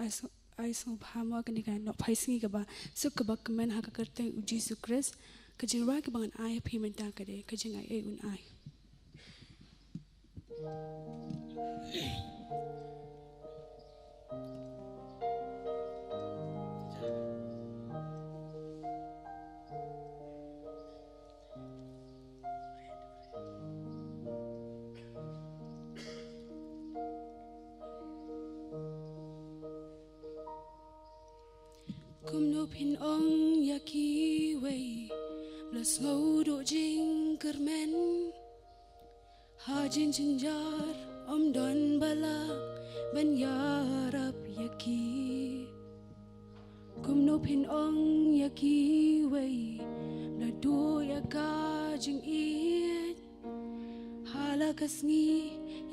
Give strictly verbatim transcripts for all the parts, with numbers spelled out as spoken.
Ai sngewbha mo kane ka nohphai sngi kaba suk kaba kmen ha ka kyrteng u Jisu Khrist. Ka jingrwai kaba ngan ai ha phi mynta ka dei ka jingai ei un ai. Kumno phin ong ïa kiwei ba la sngew duh jingkyrmen ha jingjynjar, ym don ba lah ban ïarap ïa ki. Kumno phin ong ïa kiwei ba la duh ïa ka jingïeit ha la ka sngi,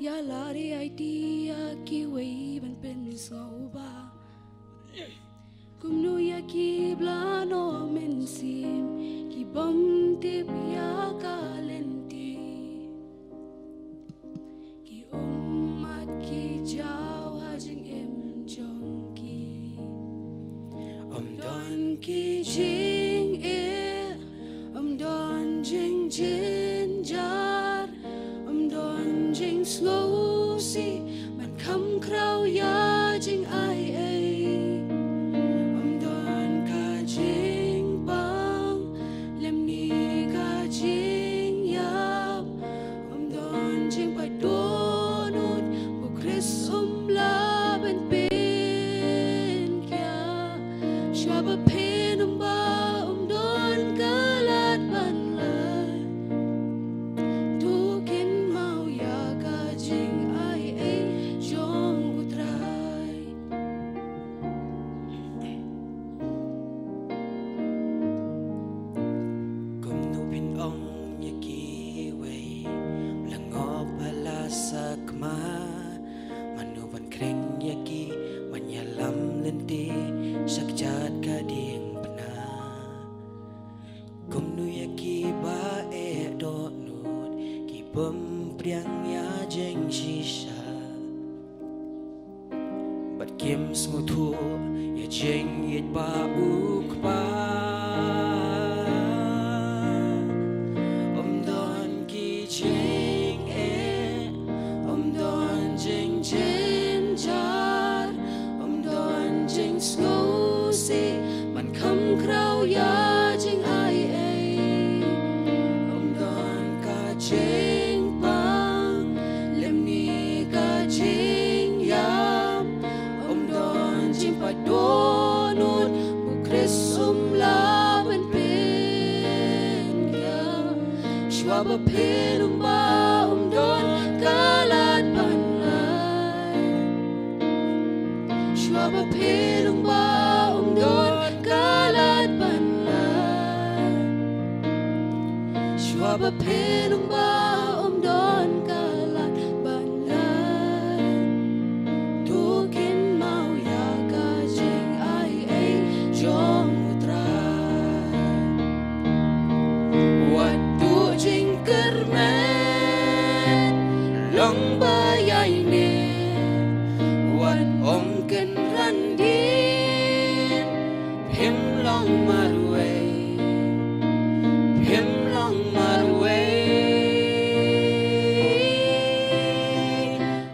ïa lade aiti ïa kiwei ban pynsngewbha. Kumno ïa ki ba la noh mynsiem, ki bym tip ïa ka lynti, ki ummat ki jaw ha jingim jong ki. Ym don ki jingeh, ym don jingjynjar, ym don jingsngewsih ban kham khraw ïa jingai ei. Ym don ka jingpang lymne ka jingïap, ym don jingpait dohnud, ba u Khrist um lah ban pynkiah. Shuwa ba phin ym ba, ym don ka lad ban lait. To kynmaw ïa ka jingai ei jong u Trai. Kumno phin ong ïa kiwei ba la ngop ha la sakma, mano ban khring ïa ki ban ïalam lynti sha kjat ka diengphna? Kumno ïa ki ba eh dohnud, ki bym pdiang ïa jingshisha, bad kim sngewthuh ïa jingïeit ba u Kpa? Ym don ki jingeh, ym don jingjynjar, ym don jingsngewsih ban kham khraw ïa jingai ei. Ym don ka jingpang lymne ka jingïap, ym don jingpait dohnud, ba u Khrist um lah ban pynkiah. Shuwa ba phin ym ba, ym don ka lad ban lait. Shuwa ba phin ym ba, ym don ka lad ban lait. Shuwa ba phin ym ba, ym don ka lad ban lait. To kynmaw ïa ka jingai ei jong u Trai. Wat duh jingkyrmen, long ba ïaineh, wat ong kynran dien, phim long marwei, phim long marwei.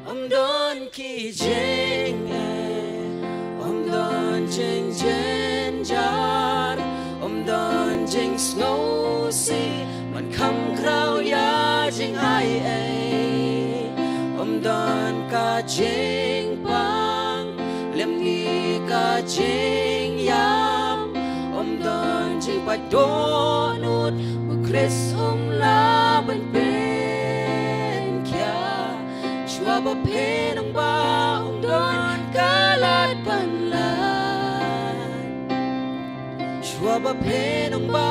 Ym don ki jingeh, ym don jingjynjar, ym don jingsngewsih ban kham khraw ïa jingai ei. Ym don ka jingpang lymne ka jingïap, ym don jingpait dohnud, ba u Khrist um lah ban pynkiah. Shuwa ba phin ym ba, ym don ka lad ban lait. Shuwa ba phin ym ba,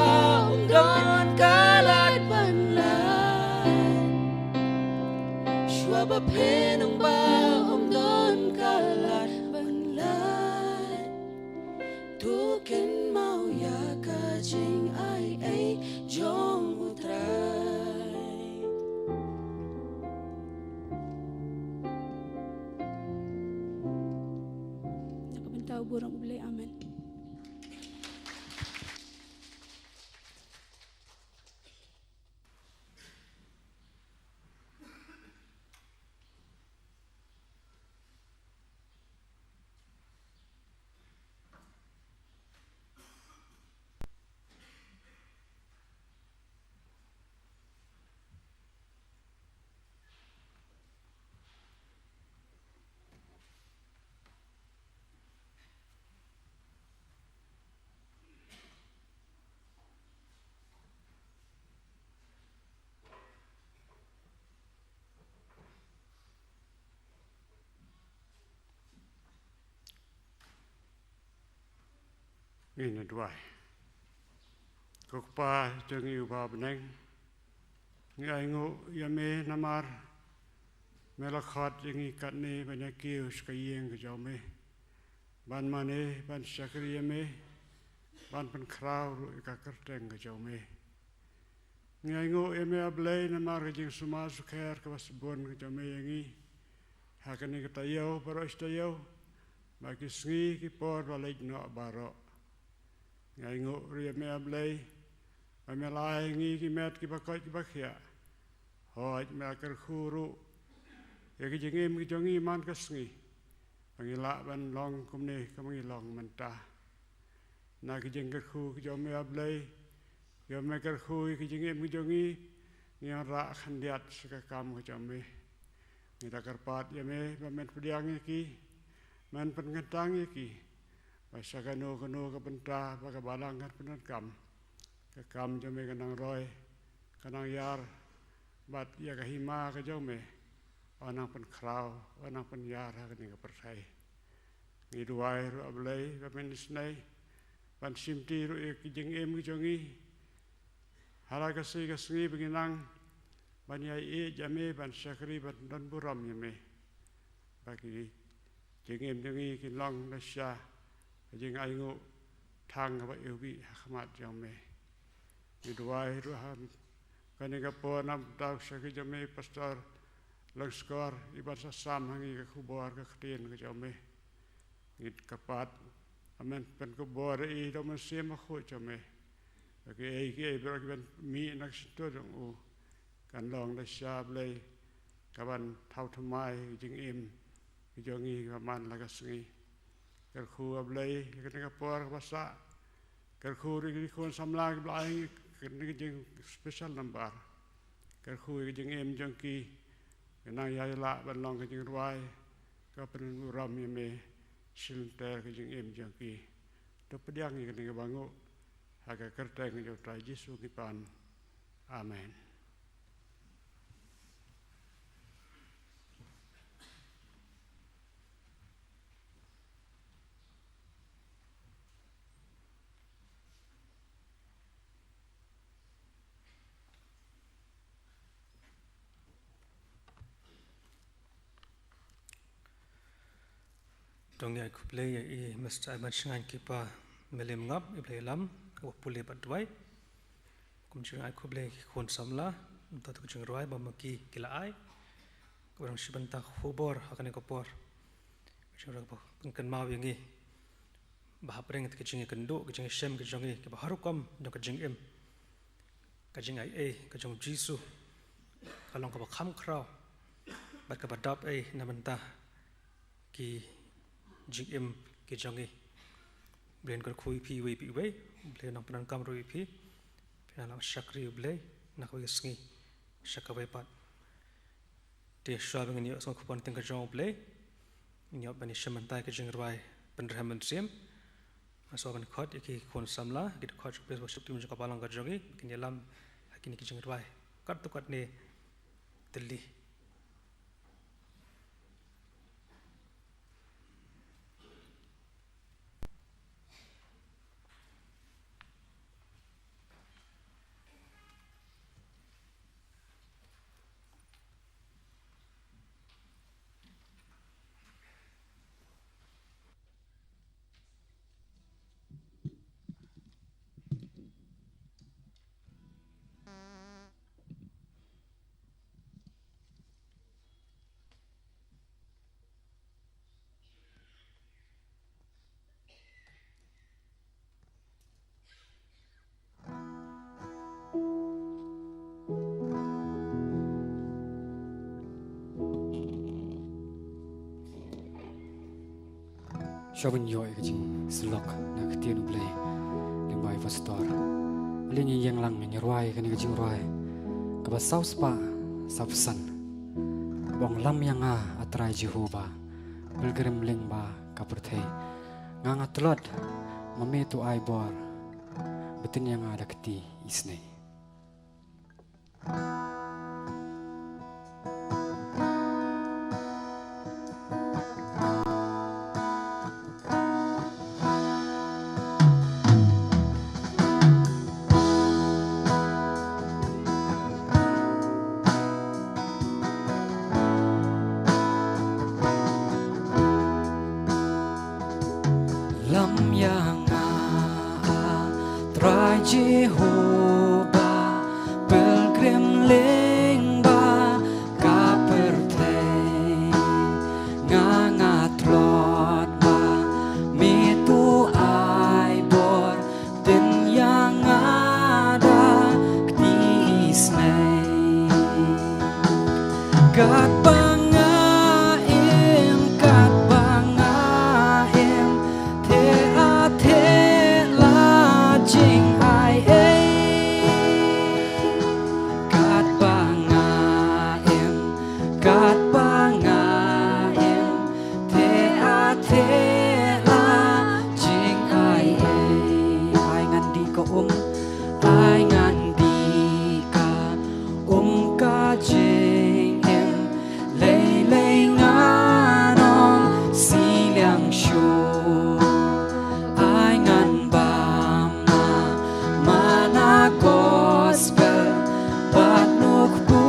ym don ka lad ban lait. Shuwa ba phin ym ba, ym don ka lad ban lait. To kynmaw ïa ka jingai ei jong u Trai. Ngin ïa duwai. Ko Kpa jong ngi uba ha bneng, ngi ainguh ïa me namar me la khot ïa ngi katne ban ïa kiew sha ka ïing ka jong me, ban mane, ban shakri ïa me, ban pynkhraw ruh ïa ka kyrteng ka jong me. Ngi ainguh ïa me, A Blei, namar ka jingsumar sukher kaba sbun ka jong me ïa ngi ha kane ka taïew baroh shi taïew, bad ki sngi ki por ba leit noh baroh. Ngi ainguh ruh ïa me, A Blei, ba me la ai ïa ngi ki met kiba koit kiba khiah. Hooid, me la kyrkhu ruh ïa ki jingim ki jong ngi man ka sngi, ba ngi lah ban long kumne kaba ngi long mynta. Na ki jingkyrkhu ki jong me, A Blei, ïa me kyrkhu ïa ki jingim ki jong ngi, ngi wanrah khyndiat sha ka kam ka jong me. Ngi da kyrpad ïa me ba men pdiang ïa ki, men pynkyntang ïa ki, ba sha kano kano ka bynta ba ka balang kan pyndonkam, ka kam jong me ka nang roi, ka nang ïar, bad ïa ka hima ka jong me yn nang pynkhraw, yn nang pynïar ha kane ka pyrthei. Ngi duwai ruh, A Blei, ba men isynei ban shimti ruh ïa ki jingim ki jong ngi ha la ka sngi ka sngi, ba ngin nang ban ïai ïeit ïa me, ban shakri, ban don burom ïa me, ba ki jingim jong ngi kin long da sha ka jingainguh thang kaba iwbih ha khmat jong me. Ngi duwai ruh ha kane ka por na ka bynta u shakri jong me, Pastor Lyngskor, i ban sa sam ha ngi ka khubor ka ktien ka jong me. Ngi kyrpad ba men pynkupbor ïa i da u Mynsiem Bakhuid jong me, ba kiei kiei baroh kiban mih na ka shyntur jong u kan long da sha, Blei, kaban thaw thymmai ka jingim ka jong ngi kaba man la ka sngi. Kyrkhu, A Blei, ïa kane ka por kaba sah. Kyrkhu ruh ïa ki khun samla kiba la ai ïa kane ka jing special number. Kyrkhu ïa ka jingim jong ki, ka nang ïai lah ban long ka jingrwai ka pynburom ïa me shilynter ka jingim jong ki. To pdiang ïa kane kaba nguh ha ka kyrteng jong u Trai Jisu ngi pan. Amen. To ngi ai khublei ïa i Mister Aiman Shngain Kipa Mylliemngap, i Blei ïalam, uba pule bad duwai. Kum jong ngi ai khublei ki khun samla, mynta ka jingrwai ba ma ki ki la ai, kaba dang shi bynta khubor ha kane ka por. Ka jingrwai kaba pynkynmaw ïa ngi ba hapdeng ka jingïakynduh, ka jingïashem ka jong ngi, kaba ha rukom jong ka jingim, ka jingaiei ka jong u Jisu ka long kaba kham khraw bad kaba dap ei na bynta ki jingim ki jong ngi. Blei un kyrkhu ïa phi iwei pa iwei, Blei un nang pyndonkam ruh ïa phi, phin nang lah shakri ïa u Blei na kawei ka sngi sha kawei pat. Te shuwa ba ngin ïoh sngewkupon teng ka jong u Blei, ngin ïoh ban ïashem bynta ïa ka jingrwai Pynrhem Mynsiem. Nga sngewbha ban khot ïa ki khun samla, ki dkhot jong u Praise Worship Team jong ka balang ka jong ngi, ba kin ïalam ha kine ki jingrwai katto katne tylli. Shuwa ban ïoh ïa ka jingsyllok na ka ktien u Blei lyngba i Pastor, ale ngin ïeng lang ngin ïa rwai kane ka jingrwai kaba saw spah saw phew san, kaba ong: Lam ïa nga, A Trai Jehobah, pilgrim lyngba ka pyrthei. Nga nga tlot, ma me to ai bor, btin ïa nga da kti isynei. Jehobah, pilgrim lyngba ka pyrthei. Nga, nga tlot ba me to ai bor, dien ïa nga da kti isynei. Katba nga im, katba nga im, te a te la jingai ei. Katba nga im, katba nga im, te a te la jingai ei. Ai ngan dih ka um, ai ngan dih ka um ka jingim, lei lei ngan ong siliang shuh. Ai ngan bam na mana gospel, bad nukpu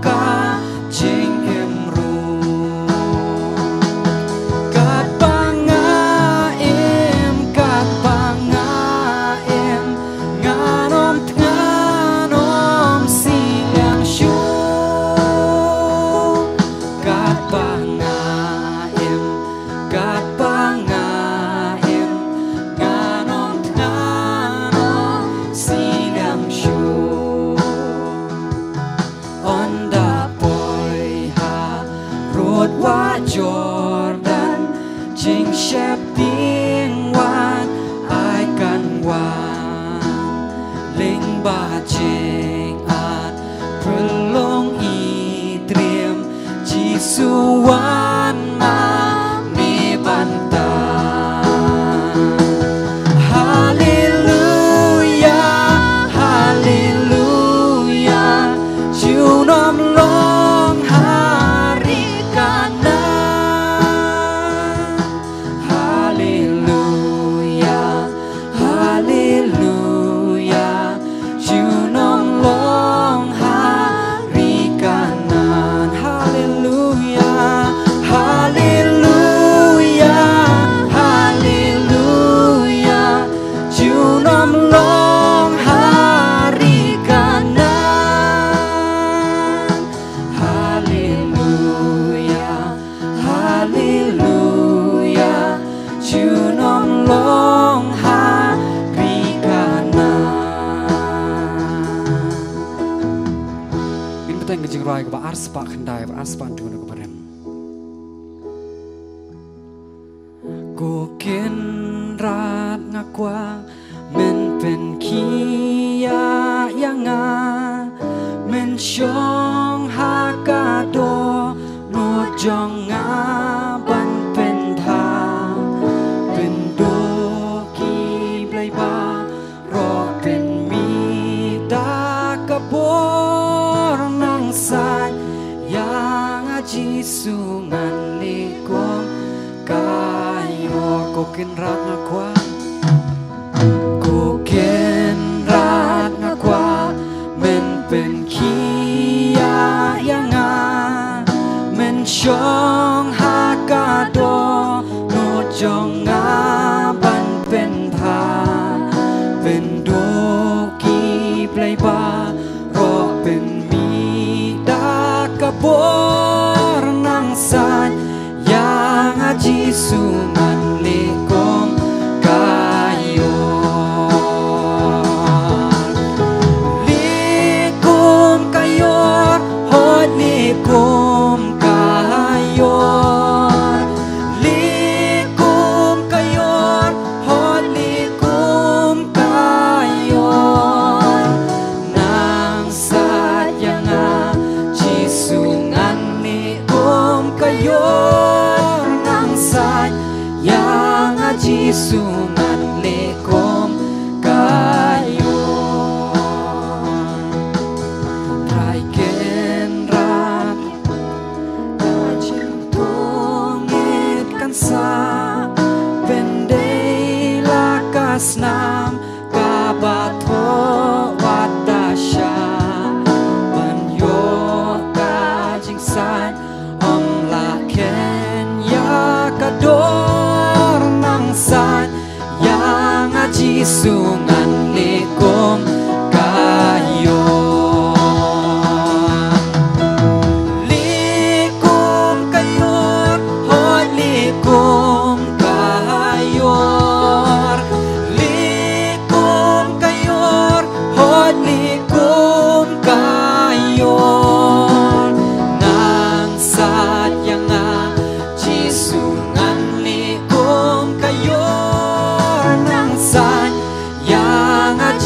ka jingim ruh. Katba nga im, katba nga im, ngan ym thngan ym siliang shuh. Katba nga im, katba nga im, ngan ym thngan ym siliang shuh. Ynda poi ha rud wah Jordan, jingsheptieng wan ai kan wan. Lyngba jingat pynlong i triem, Jisu wan ma me bynta. Haleluya, haleluya, junom long ha ri Kanaan. Haleluya, haleluya, junom long ha ri Kanaan. Haleluya, haleluya, haleluya, junom long ha ri Kanaan. Haleluya, haleluya, junom long ha ri Kanaan. Ngin bteng ka jingrwai kaba ar spah khyndai, ba ar spah hynriew na kaba rim. Ko Kynrad nga kwah men pynkhia ïa nga, men shong ha ka dohnud jong nga ban pynthah, pynduh ki blei baroh, pynmih da ka bor nang sait ïa nga Jisu ngan leh kum ka ïoh. Ko Kynrad nga kwah, ko Kynrad nga kwah men pynkhia ïa nga, men shong ha ka dohnud jong nga ban pynthah, pynduh ki blei baroh, pynmih da ka bor nang sait ïa nga Jisu ngan leh kum ka ïor. Leh kum ka ïor, hooid leh kum ka ïor. Leh kum ka ïor, hooid leh kum ka ïor. Nang sait ïa nga Jisu ngan leh kum ka ïor, nang sait ïa nga Jisu ngan leh kum ka ïor. Trai Kynrad, ka jingthung ngeit kan sa pyndei la ka snam kaba thoh wat da shah ban ïoh ka jingsait. Ym lah kheiñ ïa ka dor, nang sait ïa nga Jisu ngan leh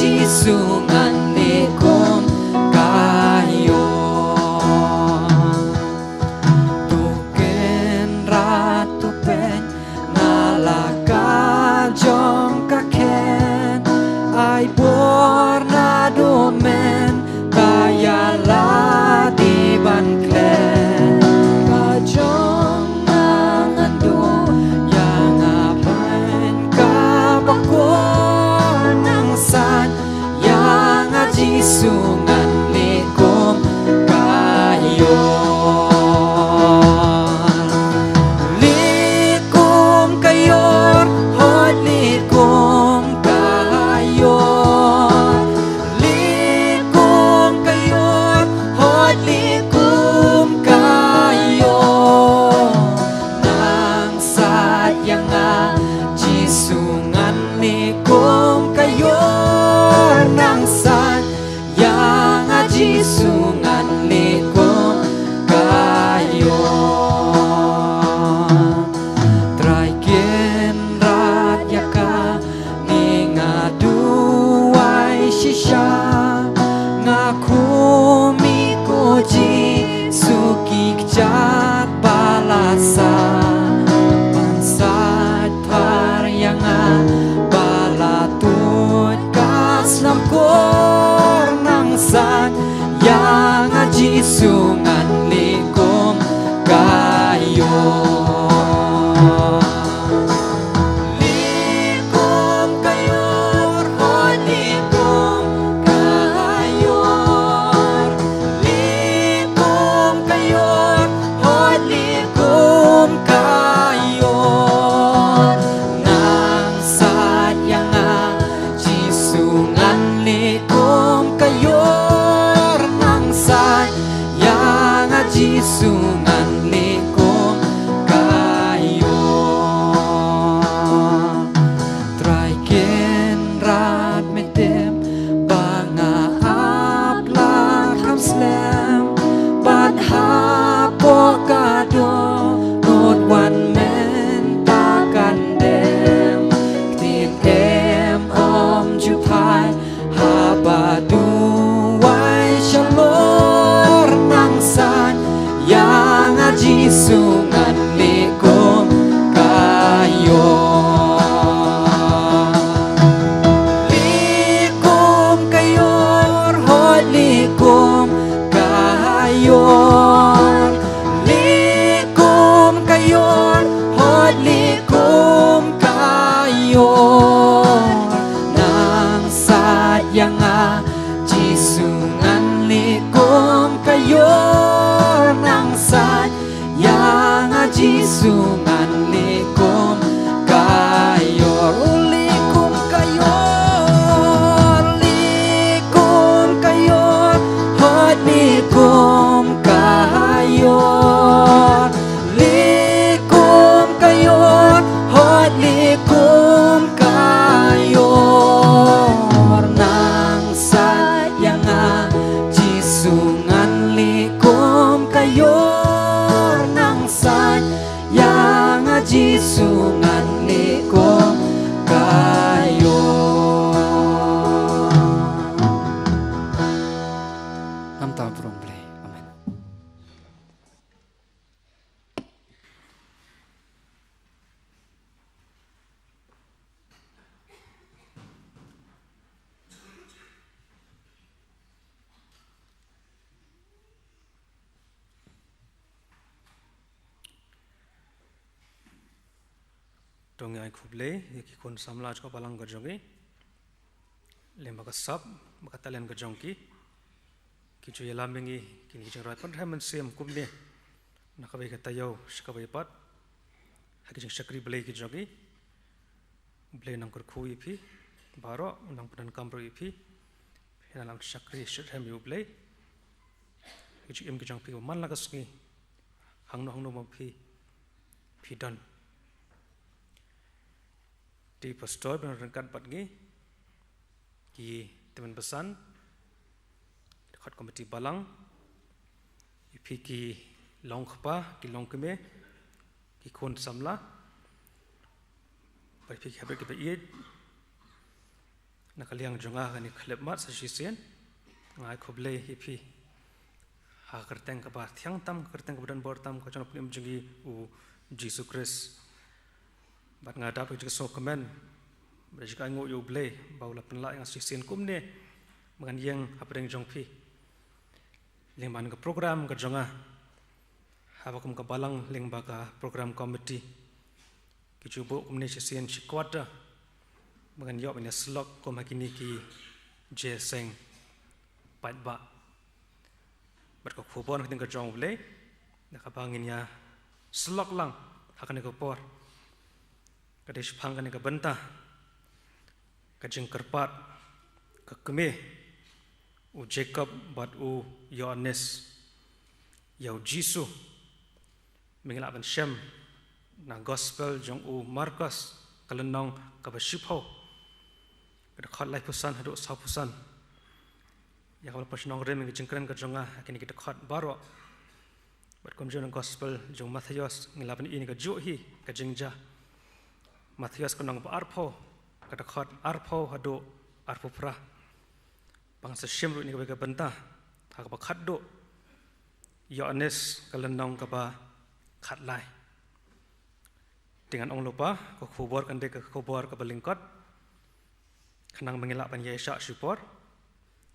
Jisu ngan lieh kum ka ïor. To Kynrad to peit na la ka jong ka kheiñ, ai bor naduh mynta ïa lade ban klet. Ka jong nga ngan duh ïa nga pynban kaba kor nang sait, ïa nga Jisu ngan lieh kum ka ïor. Lieh kum ka ïor, hooid lieh kum ka ïor. Lieh kum ka ïor, hooid lieh kum ka ïor. Nang sait ïa nga Jisu ngan lieh kum ka ïor, nang sait ïa nga Jisu ngan lieh kum ka ïor. Trai Kynrad ïa kane nga duwai shisha, nga khmih ko Jisu ki kjat ba la sah, ban sait phar ïa nga ba la tuid ka snam kor, nang sait ïa nga Jisu ngan lieh kum ka ïor. Lieh kum ka ïor, hooid lieh kum ka ïor. Lieh kum ka ïor, hooid lieh kum ka ïor. Nang sait ïa nga Jisu ngan lieh kum ka ïor, nang sait ïa nga Jisu ngan lieh kum ka ïor. Trai Kynrad me tip ba nga ap la kham slem, bad hapoh ka dohnud wan mynta kan dem. Ktien em ym ju phai haba duwai shalor, nang sait ïa nga Jisu ngan lieh kum ka ïor. Lieh kum ka ïor, hooid lieh kum ka ïor. Lieh kum ka ïor, hooid lieh kum ka ïor. Nang sait ïa nga Jisu ngan lieh kum ka ïor, nang sait ïa nga Jisu ngan lieh kum ka ïor. Lieh kum ka ïor, lieh kum ka ïor, hooid lieh kum ka ïor. Lieh kum ka ïor, hooid lieh kum ka ïor. Nang sait ïa nga Jisu ngan lieh kum ka ïor, nang sait ïa nga Jisu ngan lieh kum ka ïor. Nangta burom Blei. Amen. To ngi ai khublei ïa ki khun samla jong ka balang ka jong ngi. Lem ba ka sap, ba ka talent ka jong ki, ki ju ïalam ïa ngi, kine ki jingrwai pynrhem mynsiem kumne na kawei ka taïew sha kawei pat ha ki jingshakri Blei ki jong ngi. U Blei un nang kyrkhu ïa phi baroh, un nang pyndonkam ruh ïa phi. Phi nang shakri shitrhem ïa U Blei ha ki jingim ki jong phi, man la ka sngi, hangno hangno ba phi, phi don. Te pastor ba ryngkat bad ngi, ki tymmen basan, dkhot komiti balang, ïa phi ki long kpa, ki long kmie, ki khun samla, bad ïa phi ki hynmen ki ba ïeit. Na ka liang jong nga, ngan ïa khyllipmat sa shisien. Nga ai khublei ïa phi ha ka kyrteng kaba thiang tam, ka kyrteng kaba donbor tam, ka jong u Nongpynim jong ngi u Jisu Khrist. Bad nga dap ka jingsngewkmen bad ka jingaiñguh ïa U Blei ba u la pynlah ïa nga sa shisien kumne ba ngan ïeng hapdeng jong phi lyngba ka program ka jong nga, haba kum ka balang lyngba ka program committee ki ju buh kumne shisien shi quarter ba ngan ïoh ban ïa slok kum ha kine ki jingïaseng paidbah. Bad ka khubor na ka ktien ka jong U Blei da kaba ngin ïa slok lang ha kane ka por ka dei shaphang kane ka bynta, ka jingkyrpad ka kmie u Jacob bad u Ïoannis ïa u Jisu. Me ngi lah ban shem na gospel jong u Markos, ka lynnong kaba shiphew, ka dkhot laiphew san haduh sawphew san. Ïa kaba la pynshong nongrim ïa ka jingkren ka jong nga ha kine ki dkhot baroh. Bad kumjuh na gospel jong u Mathaios ngi lah ban ïohi ïa kajuh hi ka jingjia. Mathaios ka lynnong ba arphew, ka dkhot arphew haduh arphew phra. Ba ngan sa shim ruh ïa kawei ka bynta ha kaba khatduh, Ïoannis ka lynnong kaba khatlai. Te ngan ong lypa, ka khubor kan dei ka khubor kaba lyngkot, khnang ba ngin lah ban ïaishah shipor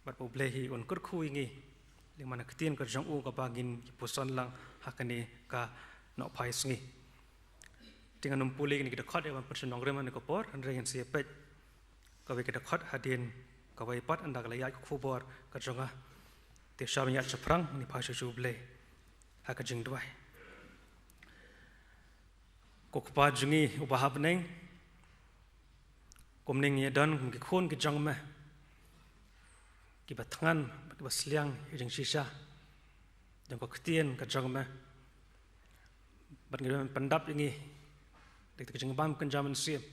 bad ba U Blei hi un kyrkhu ïa ngi lyngba ka ktien ka jong u kaba ngin ïa puson lang ha kane ka nohphai sngi. Te ngan ym pule ïa kine ki dkhot ïa ban pynshong nongrim ha kane ka por, hynrei ngin sa ïa peit kawei ka dkhot hadien kawei pat ynda ka la ïaid ka khubor ka jong nga. Te sha ban ïaid shaphrang ngin ïa phai sha U Blei ha ka jingduwai. Ko Kpa jong ngi uba ha bneng, kumne ngi ïa don kum ki khun ki jong me, kiba thngan bad kiba sliang ïa ka jingshisha jong ka ktien ka jong me. Bad ngi don ban pyndap ïa ngi da ka jingbam kynja mynsiem,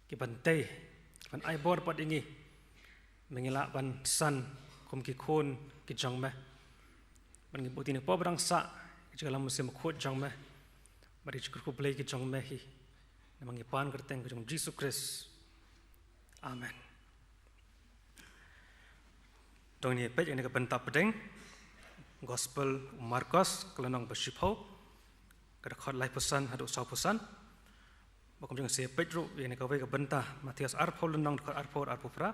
ki ban tei, ki ban ai bor pat ïa ngi ba ngin lah ban san kum ki khun ki jong me. Bad ngi buh ïa ngi hapoh ba dang sah ka jingïalam Mynsiem Bakhuid jong me bad ka jingkyrkhu Blei ka jong me hi. Namar ngi pan ha ka kyrteng ka jong u Jisu Khrist. Amen. To ngin ïa peit ïa kane ka bynta pdeng gospel u Markos, ka lynnong ba shiphew, ka dkhot laiphew san haduh sawphew san. Bad kumjuh ngin sa ïa peit ruh ïa kane kawei ka bynta Mathaios arphew lynnong, dkhot arphew, arphew phra.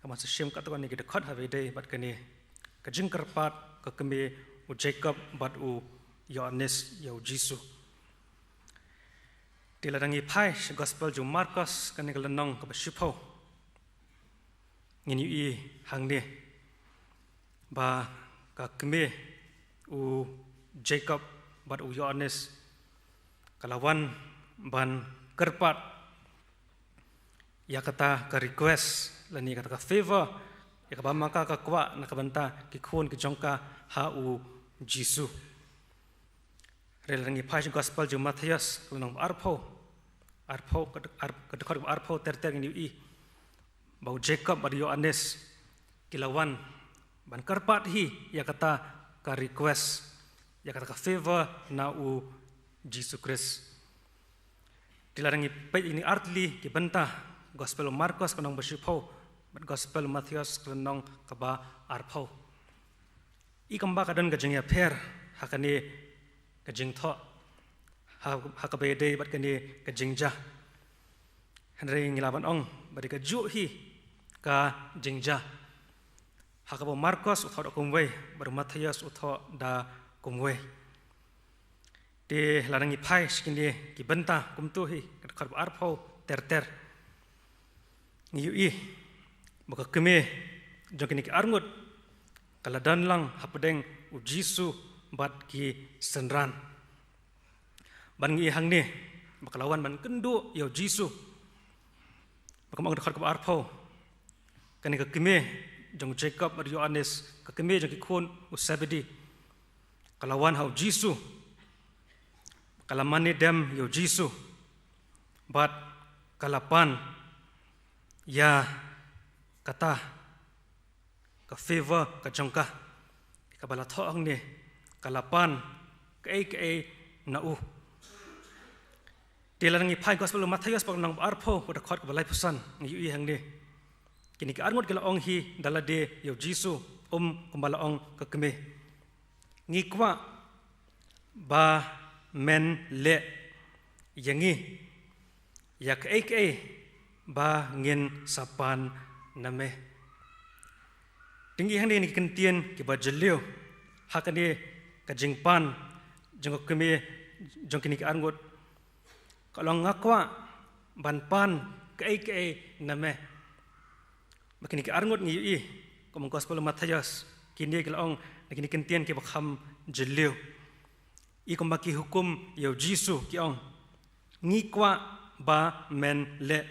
Ka ban sa shim katto katne ki dkhot haba ïadei bad kane ka jingkyrpad ka kmie u Jacob bad u Ïoannis ïa u Jisu. Te lada ngi phai sha gospel jong u Markos, kane ka lynnong kaba shiphew, ngin ïohi hangne ba ka kmie u Jacob bad u Ïoannis ka la wan ban kyrpad ïa kata ka request lane ïa kata ka favor, ïa kaba ma ka ka kwah na ka bynta ki khun ki jong ka ha u Jisu. Hynrei lada ngi phai sha gospel jong u Mathaios, ka lynnong ba arphew, arphew, ka, ar-, ka dkhot ba arphew ter ter ngin ïohi ba u Jacob bad u Ïoannis ki la wan ban kyrpad hi ïa kata ka request, ïa kata ka favor na u Jisu Khrist. Te lada ngi peit ïa kine artylli ki bynta, gospel u Markos ka lynnong ba shiphew bad gospel u Mathaios ka lynnong kaba arphew, i kam ba ka don ka jingïapher ha kane ka jingthoh, ha, ha kaba ïadei bad kane ka jingjia. Hynrei ngi lah ban ong ba dei kajuh hi ka jingjia, ha kaba u Markos u thoh da kumwei bad u Mathaios u thoh da kumwei. Te lada ngi phai sha kine ki bynta kumto hi, ka dkhot ba arphew ter ter, ngi ïohi ba ka kmie jong kine ki arngut ka la don lang hapdeng u Jisu bad ki synran. Bad ngi ïohi hangne ba ka la wan ban kynduh ïa u Jisu. Ba kumba ong ka dkhot kaba arphew, kane ka kmie jong u Jacob bad u Ïoannis, ka kmie jong ki khun u Zebedee, ka la wan ha u Jisu, ka la mane dem ïa u Jisu bad ka la pan ïa kata ka favor ka jong ka. Kaba la thoh hangne, ka la pan kaei kaei na u. Te Te lada ngi phai gospel u Mathaios, lynnong ba arphew, u dkhot kaba laiphew san, ngi ïohi hangne. Kine ki arngut ki la ong hi da lade ïa u Jisu, um, kumba la ong ka kmie. Ngi kwah ba men leh ïa ngi ïa kaei kaei ba ngin sa pan na me. Te ngi ïohi hangne kine ki kyntien kiba jylliew ha kane ka jingpan jong ka kmie jong kine ki arngut. Ka long, nga kwah ban pan kaei kaei na me. Ba kine ki arngut ngi ïohi, kum gospel u Mathaios, kine ki la ong na kine ki kyntien kiba kham jylliew. Ïa kumba ki hukum ïa u Jisu, ki ong, ngi kwah ba men leh,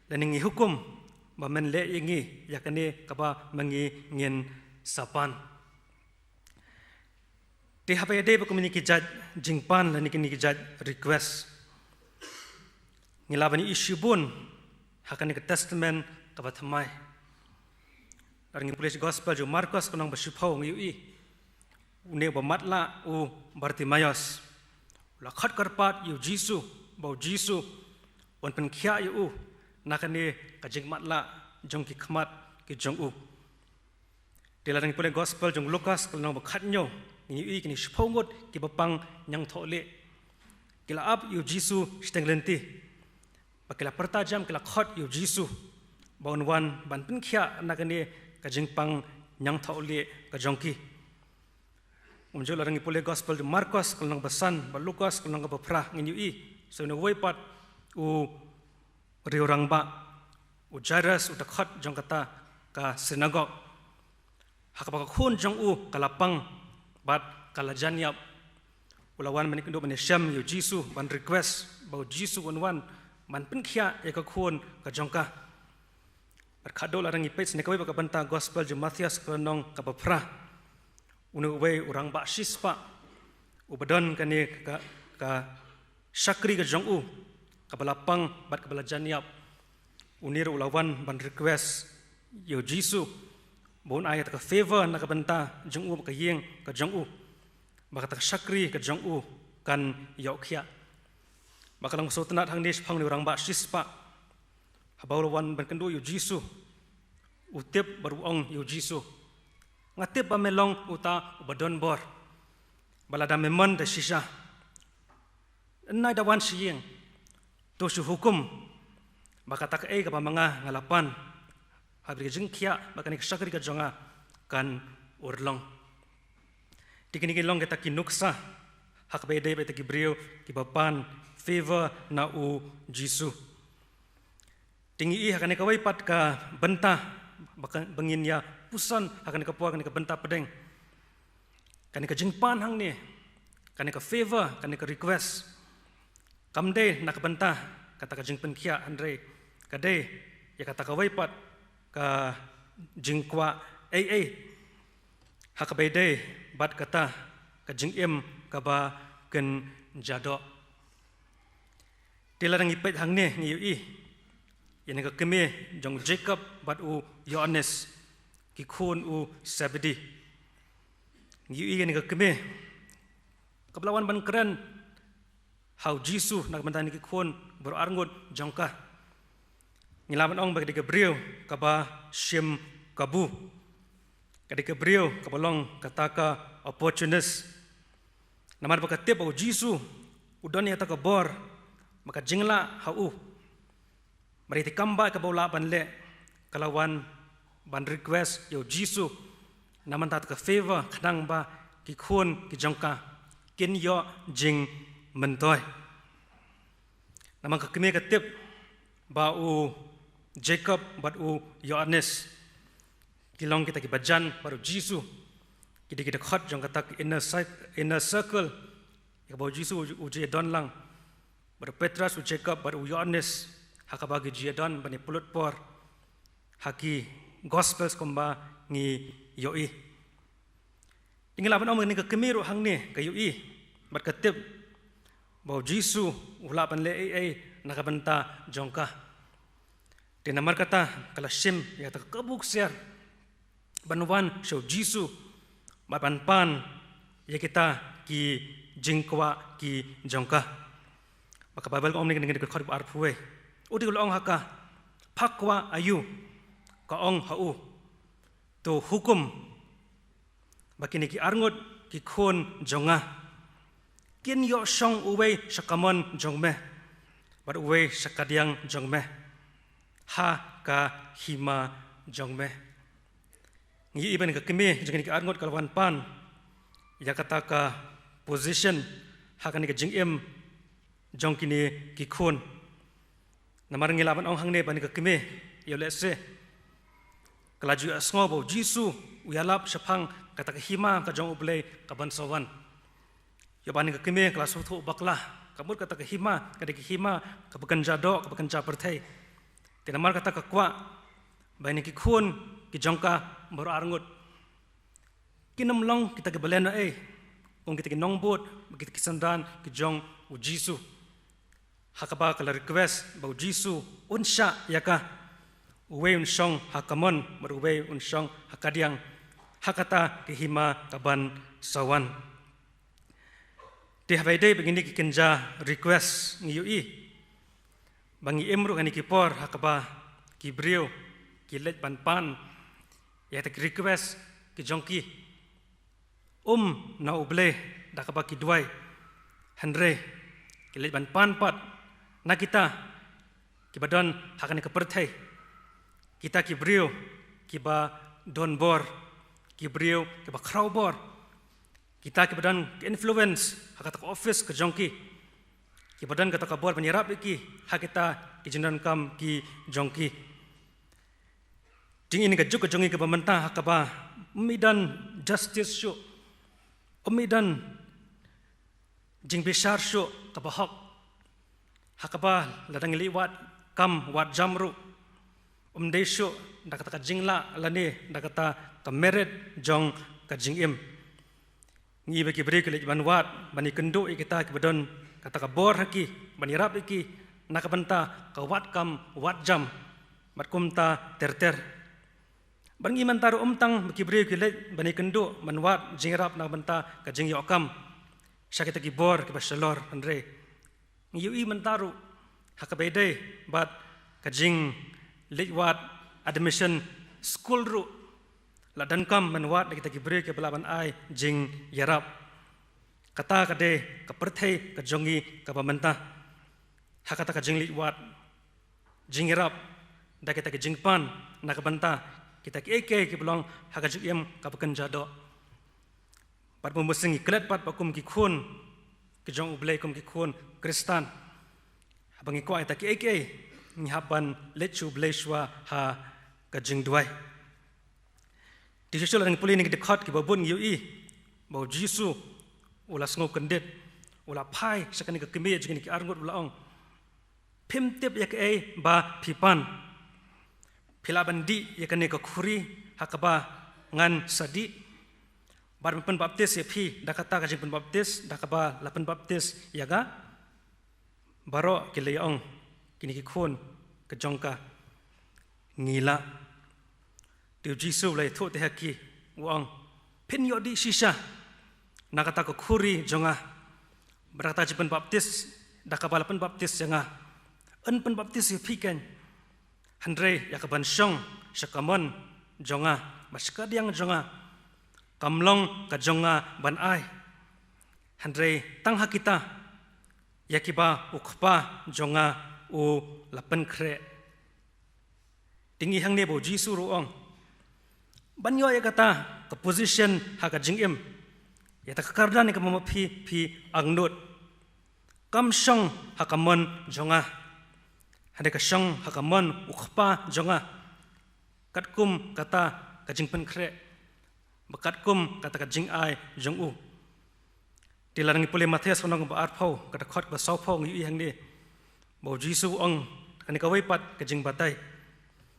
lane ngi hukum ba men leh ïa ngi ïa kane kaba ma ngi ngin sa pan. Te haba ïadei bad kine ki jait jingpan lane kine ki jait request, ngi lah ban ïohi shibun ha kane ka Testament kaba thymmai. Lada ngi pule gospel jong u Markos, lynnong ba shiphew, ngi ïohi une uba matlah, u Bartimaios, u la khot kyrpad ïa u Jisu, ba u Jisu un pynkhiah ïa u na kane ka jingmatlah jong ki khmat ki jong u. Te lada ngi pule gospel jong u Lukas, lynnong ba khathynñiew, ngi ïohi kine shiphew ngut kiba pang ñiangthohlieh ki la ap ïa u Jisu shiteng lynti. Ba ki la pyrta jam, ki la khot ïa u Jisu ba un wan ban pynkhiah na kane ka jingpang ñiangthohlieh ka jong ki. Kumjuh lada ngi pule gospel jong u Markos, lynnong ba san, bad Lukas, lynnong kaba phra, ngi ïohi sa une uwei pat u riew rangbah, u Jairus, u dkhot jong kata ka synagog, ha kaba ka khun jong u ka la pang bad ka la jan ïap, u la wan ban ïakynduh ban ïashem ïa u Jisu, ban request ba u Jisu un wan ban pynkhiah ïa ka khun ka jong ka. Bad khadduh lada ngi peit sha kane kawei pat ka bynta gospel jong u Mathaios, lynnong kaba phra, une uwei u rangbah shispah uba don kane ka, ka shakri ka jong u kaba la pang bad kaba la jan ïap, une ruh u la wan ban request ïa u Jisu ba un ai kata ka favor na ka bynta jong u bad ka ïing ka jong u, ba kata ka shakri ka jong u kan ïoh khiah. Bad ka long sngewtynnad hangne shaphang une u rangbah shispah, haba u la wan ban kynduh ïa u Jisu, u tip bad u ong ïa u Jisu, nga tip ba me long uta uba don bor, ba lada me mon da shisha, nai da wan sha ïing, to shu hukum ba kata kaei kaba ma nga nga la pan ha kaba ka jingkhiah bad kane ka shakri ka jong nga kan urlong. Te kine ki long kita ki nuksa ha kaba ïadei bad kita ki briew kiba pan favor na u Jisu. Te ngi ïohi ha kane kawei pat ka bynta ba ka, ba ngin ïa puson ha kane ka por, kane ka bynta pdeng, kane ka jingpan hangne, kane ka favor, kane ka request, kam dei na ka bynta kata ka jingpynkhiah, hynrei ka dei ïa kata kawei pat ka jingkwah ei ei ha kaba ïadei bad kata ka jingim kaba kynja doh. Te lada ngi peit hangne ngi ïohi ïa kane ka kmie jong u Jakob bad u Ïoannis, ki khun u Sebedi. Ngi ïohi ïa kane ka kmie kaba la wan ban kren ha u Jisu na ka bynta kine ki khun baroh arngut jong ka. Ngi lah ban ong ba ka dei ka briew kaba shim kabu, ka dei ka briew kaba long kata ka opportunist. Namar ba ka tip ba u Jisu u don ïa kata ka bor bad ka jinglah ha u, bad ïa kata kam ba kaba u lah ban leh, ka la wan ban request ïa u Jisu na ka bynta kata ka favor, khnang ba ki khun ki jong ka kin ïoh jingmyntoi. Namar ka kmie ka tip ba u Jakob bad u Ïoannis ki long kita kiba jan bad u Jisu, ki dei ki dkhot jong kata ka inner cir-, inner circle ïa kaba u Jisu u ju ïadon lang bad u Petros, u Jakob bad u Ïoannis, ha kaba ki ju ïadon ban ïa pynlut por ha ki Gospels kumba ngi ïohi. Te ngi lah ban ong ba kane ka kmie ruh hangne ka ïohi bad ka tip ba u Jisu u lah ban leh ei ei na ka bynta jong ka. Te namar kata ka la shim ïa kata ka kabu ksiar ban wan sha u Jisu bad ban pan ïa kita ki jingkwah ki jong ka. Ba ka Baibl ka ong mynne, kane ka dkhot ba arphew wei. U dei u la ong ha ka, pha kwah aïu, ka ong ha u, to hukum ba kine ki arngut ki khun jong nga kin ïoh shong, uwei sha kamon jong me bad uwei sha kadiang jong me ha ka hima jong me. Ngi ïohi ba kane ka kmie jong kine ki arngut ka la wan pan ïa kata ka position ha kane ka jingim jong kine ki khun. Namar ngi lah ban ong hangne ba kane ka kmie, ïoh lehse ka la ju ïohsngew ba u Jisu u ïalap shaphang kata ka hima ka jong U Blei ka ban sa wan. Ïoh ba kane ka kmie ka la sngewthuh bakla, ka mut kata ka hima ka dei ka hima kaba kynja doh, kaba kynja pyrthei. Te namar kata ka kwah ba kine ki khun ki jong ka baroh arngut kin ym long kita ki balen ei, kum kita ki nongbud, kita ki synran ki jong u Jisu. Ha kaba ka la request ba u Jisu un shah ïa ka, uwei un shong ha kamon bad uwei un shong ha kadiang ha kata ka hima ka ban sa wan. Te haba ïadei bad kine ki kynja request, ngi ïohi ba ngi im ruh ha kine ki por ha kaba ki briew ki leit ban pan ïa kita ki request ki jong ki, um na U Blei da kaba ki duwai, hynrei ki leit ban pan pat na kita kiba don ha kane ka pyrthei, kita ki briew kiba don bor, ki briew kiba khraw bor, kita kiba don ka influence ha kata ka office ka jong ki, kiba don kata ka bor ban ïarap ïa ki ha kita ki jingdonkam ki jong ki. Te ngi ïohi ka juk ka jong ngi kaba mynta ha kaba ym don justice shuh, ym don jingbishar shuh kaba hok, ha kaba lada ngi leit wad kam wad jam ruh, ym dei shuh da kata ka jinglah lane da kata ka merit jong ka jingim. Ngi ïohi ba ki briew ki leit ban wad ban ïakynduh ïa kita kiba don kata ka bor ha ki ban ïarap ïa ki na ka bynta ka wad kam wad jam bad kumta ter ter. Bad ngi ïohi mynta ruh ym tang ba ki briew ki leit ban ïakynduh ban wad jingïarap na ka bynta ka jingïoh kam sha kita ki bor kiba shalor, hynrei ngi ïohi mynta ruh ha kaba ïadei bad ka jingleit wad admission skul ruh la donkam ban wad da kita ki briew kiba lah ban ai jingïarap. Kata ka dei ka pyrthei ka jong ngi kaba mynta, ha kata ka jingleit wad jingïarap da kita ki jingpan na ka bynta kita kiei kiei kiba long ha ka jingim kaba kynja doh. Bad mynba shisha ngi klet pat ba kum ki khun ki jong U Blei, kum ki khun Khristan, haba ngi kwah ïa kita kiei kiei, ngi hap ban leit sha U Blei shuwa ha ka jingduwai. Te shuh shuh lada ngi pule ïa kine ki dkhot kiba bun ngi ïohi ba u Jisu u la sngew kyndit, u la phai sha kane ka kmie jong kine ki arngut, u la ong, phim tip ïa kaei ba phi pan. Phi lah ban dih ïa kane ka khuri ha kaba ngan sa dih bad ban pynbaptis ïa phi da kata ka jingpynbaptis da kaba la pynbaptis ïa nga? Baroh ki la ïa ong, kine ki khun ka jong ka, ngi lah. Te u Jisu u la ïathuh te ha ki, u ong, phin ïoh dih shisha na kata ka khuri jong nga bad kata ka jingpynbaptis da kaba la pynbaptis ïa nga. Yn pynbaptis ïa phi kein, hynrei ïa kaban shong sha kamon jong nga bad sha kadiang jong nga, kam long ka jong nga ban ai, hynrei tang ha kita ïa kiba u Kpa jong nga u la pynkhreh. Te ngi ïohi hangne ba u Jisu ruh u ong, ban ïoh ïa kata ka position ha ka jingim, ïa kata ka kyrdan ïa kaba ma phi phi angnud, kam shong ha kamon jong nga, hynrei ka shong ha kamon u Kpa jong nga. Katkum kata ka jingpynkhreh, ba katkum kata ka jingai jong u. Te lada ngi pule Mathaios lynnong ba arphew, ka dkhot ba sawphew, ngi ïohi hangne ba u Jisu u ong, kane kawei pat ka jingbatai,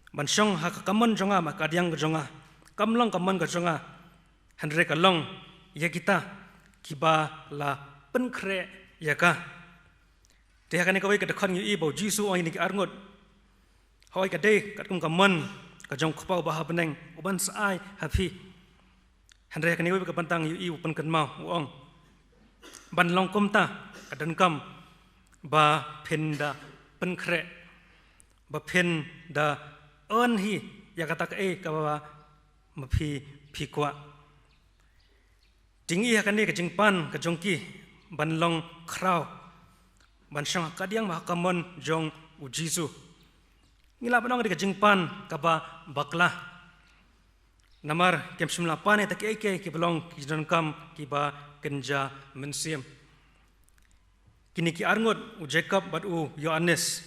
ban shong ha ka kamon jong nga, ma kadiang ka jong nga, kam long kamon ka jong nga, hynrei ka long ïa kita kiba la pynkhreh ïa ka. Te ha kane kawei ka dkhot ngi ïohi ba u Jisu u ong ïa kine ki arngut, hooid ka dei katkum kamon ka jong u Kpa uba ha bneng u ban sa ai ha phi. Hynrei ha kane kawei ka bynta ngi ïohi u pynkynmaw, u ong, ban long kumta ka donkam ba phin da pynkhreh, ba phin da earn hi ïa kata kaei kaba ma phi phi kwah. Te ngi ïa kane ka jingpan ka jong ki ban long khraw, ban shong ha kadiang bad ha kamon jong u Jisu. Ngi lah ban ong ka dei ka jingpan kaba bakla. Namar kim shym la pan ïa kita kiei kiei kiba long ki jingdonkam kiba kynja mynsiem. Kine ki arngut, u Jakob bad u Ïoannis,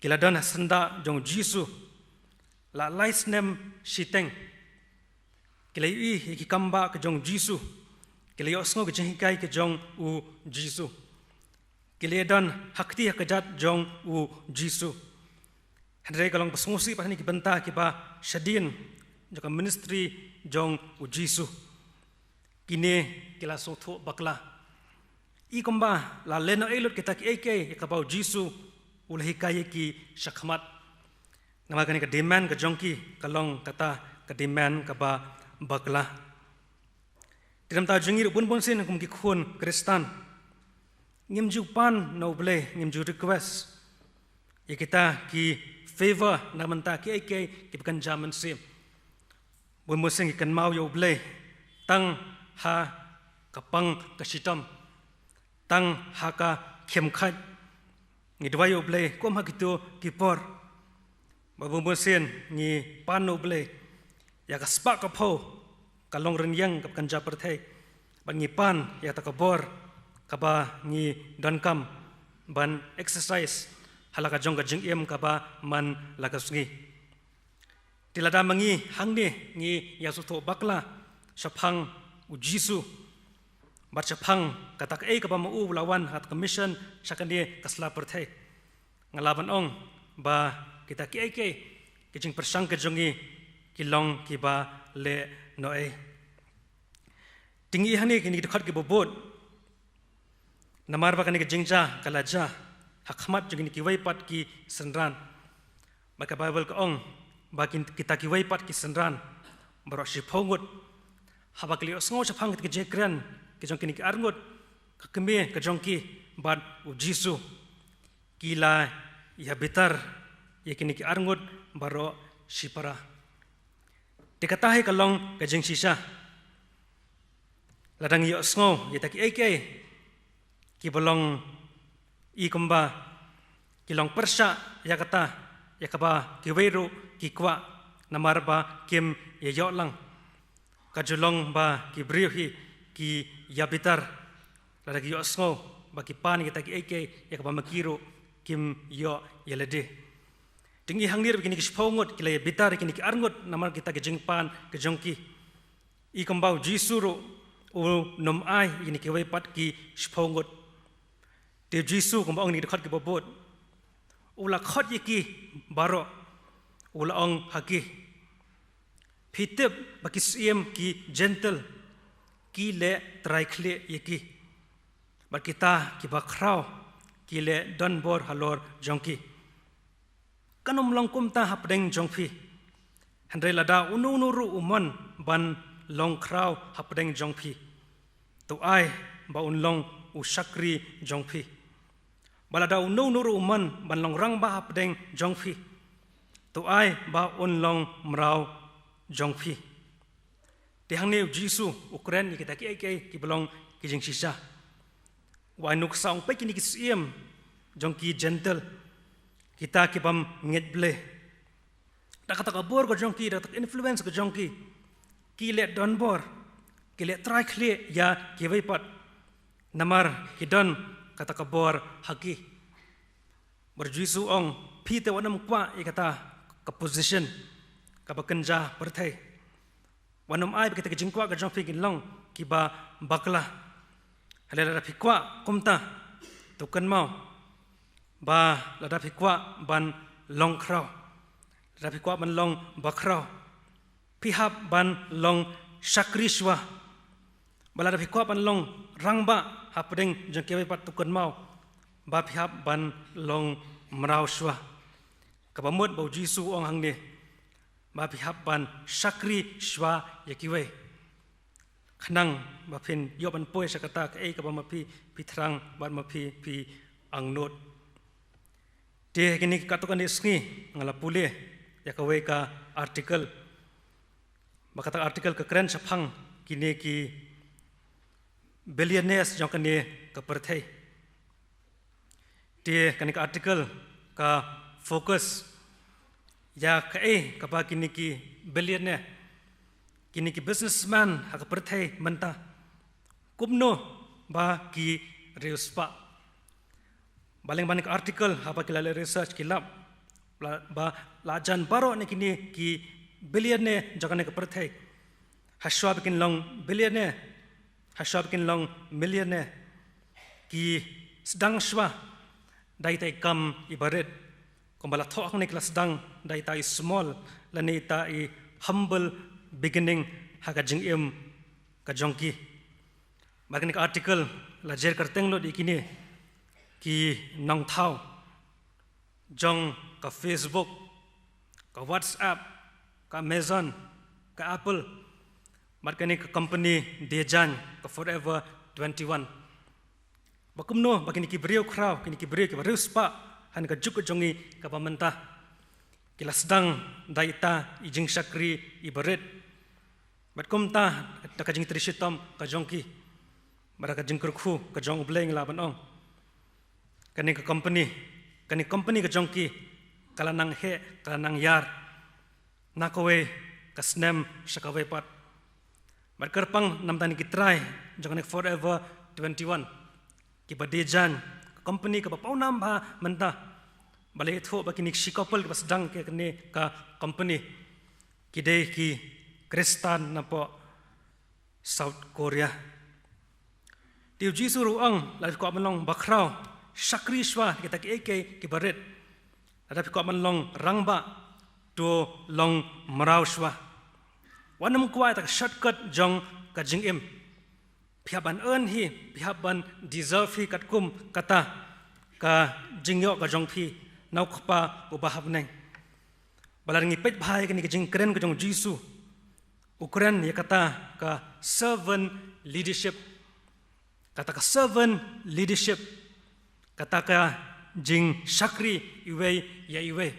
ki la don ha syndah jong u Jisu la lai snem shiteng. Ki la ïohi ïa ki kam ba ka jong u Jisu. Ki la ïohsngew ka jinghikai ka jong u Jisu. Ki la don ha kti ha kjat jong u Jisu. Hynrei ka long ba sngewsih pat ha kine ki bynta kiba shadien jong ka ministry jong u Jisu. Kine ki la sngewthuh bakla. I kumba la lehnohei lut kita kiei kiei ïa kaba u Jisu u la hikai ïa ki shakhmat. Namar kane ka demand ka jong ki ka long kata ka demand kaba bakla. Te namar ta jong ngi ruh bun bun sien kum ki khun Khristan, ngim ju pan na U Blei, ngim ju request ïa kita ki favor na bynta kiei kiei kiba kynja mynsiem. Bun bun sien ngi kynmaw ïa U Blei tang ha ka pang ka shitom, tang ha ka khim khait. Ngi duwai ïa U Blei kum ha kito ki por. Bad bun bun sien ngi pan na U Blei ïa ka spah ka phew ka long rynïeng kaba kynja pyrthei. Bad ngi pan ïa kata ka bor kaba ngi donkam ban exercise ha la ka jong ka jingim kaba man la ka sngi. Te lada ma ngi hangne ngi ïa sngewthuh bakla shaphang u Jisu bad shaphang kata kaei kaba ma u la wan ha ka mission sha kane ka sla pyrthei, nga lah ban ong ba kita kiei kiei ki jingpyrshang ka jong ngi ki long kiba lehnohei. Te ngi hangne kine ki dkhot kiba bud. Namar ba kane ka jingjia ka la jia ha khmat jong kine kiwei pat ki synran. Bad ka Baibl ka ong ba kin-, kita kiwei pat ki synran baroh shiphew ngut, haba ki la ïohsngew shaphang kita ki jingkren ki jong kine ki arngut, ka kmie ka jong ki bad u Jisu, ki la ïa bitar ïa kine ki arngut baroh shipara. Te kata hi ka long ka jingshisha. Lada ngi ïohsngew ïa kita kiei kiei kiba long i kumba ki long pyrshah ïa kata ïa kaba kiwei ruh ki kwah, namar ba kim ïa ïoh lang. Ka ju long ba ki briew hi ki ïa bitar lada ki ïohsngew ba ki pan ïa kita kiei kiei ïa kaba ma ki ruh kim ïoh ïa lade. Te ngi hangne ruh ba kine ki shiphew ngut ki la ïa bitar ïa kine ki arngut namar kita ki jingpan ka jong ki. I kumba u Jisu ruh um ai ïa kine kiwei pat ki shiphew ngut. Te u Jisu kumba ong ha kine ki dkhot kiba bud, u la khot ïa ki baroh, u la ong ha ki, phi tip ba ki syiem ki Jentil ki leh trai khlieh ïa ki, bad kita kiba khraw ki leh donbor halor jong ki. Kan ym long kumta hapdeng jong phi. Hynrei lada uno uno ruh u mon ban long khraw hapdeng jong phi, to ai ba un long u shakri jong phi. Bad lada uno uno ruh u mon ban long rangbah hapdeng jong phi, to ai ba un long mraw jong phi. Te hangne u Jisu u kren ïa kita kiei kiei kiba long ki jingshisha. U ai nuksa, ong, peit kine ki syiem jong ki Jentil, kita ki bym ngeit Blei. Da kata ka bor ka jong ki, da kata ka influence ka jong ki, ki leh donbor, ki leh trai khlieh ïa kiwei pat. Namar ki don kata ka bor ha ki. Bad u Jisu u ong, phi te wat nym kwah ïa kata ka position kaba kynja pyrthei. Wat nym ai ba kita ki jingkwah ka jong phi kin long kiba bakla. Hynrei lada phi kwah kumta, to kynmaw ba lada phi kwah ban long khraw, lada phi kwah ban long bakhraw, phi hap ban long shakri shuwa. Bad lada phi kwah ban long rangbah hapdeng jong kiwei pat, to kynmaw ba phi hap ban long mraw shuwa. Kaba mut ba u Jisu u ong hangne ba phi hap ban shakri shuwa ïa kiwei, khnang ba phin ïoh ban poi sha kata kaei kaba ma phi phi thrang bad ma phi phi angnud. Te kine ki katto katne sngi nga la pule ïa kawei ka article. Ba kata article ka kren shaphang kine ki billionaires jong kane ka pyrthei. Te kane ka article ka focus ïa kaei kaba kine ki billionaire, kine ki businessman ha ka pyrthei mynta, kumno ba ki riewspah. Ba lyngba kane ka article, haba ki la leh research, ki lap ba la jan baroh na kine ki billionaire jong kane ka pyrthei. Hashwa ba kin long billionaire, hashwa ba kin long millionaire, ki sdang shwa da ita i kam iba rit. Kumba la thoh hangne, ki la sdang da ita i small lane ita i humble beginning ha ka jingim ka jong ki. Bad kane ka article la jer kyrteng lut ïa kine ki nongthaw jong ka Facebook, ka WhatsApp, ka Amazon, ka Apple, bad kane ka company die jaiñ, ka Forever twenty-one. Ba kumno ba kine ki briew khraw, kine ki briew kiba riewspah ha kane ka juk ka jong ngi kaba mynta, ki la sdang da ita i jingshakri iba rit. Bad kumta, da ka jingtrei shitom ka jong ki, bad da ka jingkyrkhu ka jong U Blei, ngi lah ban ong, kane ka company, kane ka company ka jong ki ka la nang heh, ka la nang ïar na kawei ka snem sha kawei pat. Bad kyrpang namar kine ki trai jong kane ka Forever twenty-one, kiba die jaiñ, ka company kaba pawnam bha mynta, ba la ïathuh ba kine shi couple kiba sdang ïa kane ka company ki dei ki Khristan napoh South Korea. Te U Jisu ruh u ong, lada phi kwah ban long bakhraw, shakri shwa ïa kita kiei kiei kiba rit. Lada phi kwah ban long rangbah, to long mraw shwa. Wat nym kwah ïa kata ka shortcut jong ka jingim. Phi hap ban earn hi, phi hap ban deserve hi katkum kata ka jingïoh ka jong phi na U Kpa uba ha bneng. Ba lada ngi peit bha ïa kane ka jingkren ka jong U Jisu, u kren ïa kata ka servant leadership. Kata ka servant leadership, kata ka jingshakri iwei ïa iwei.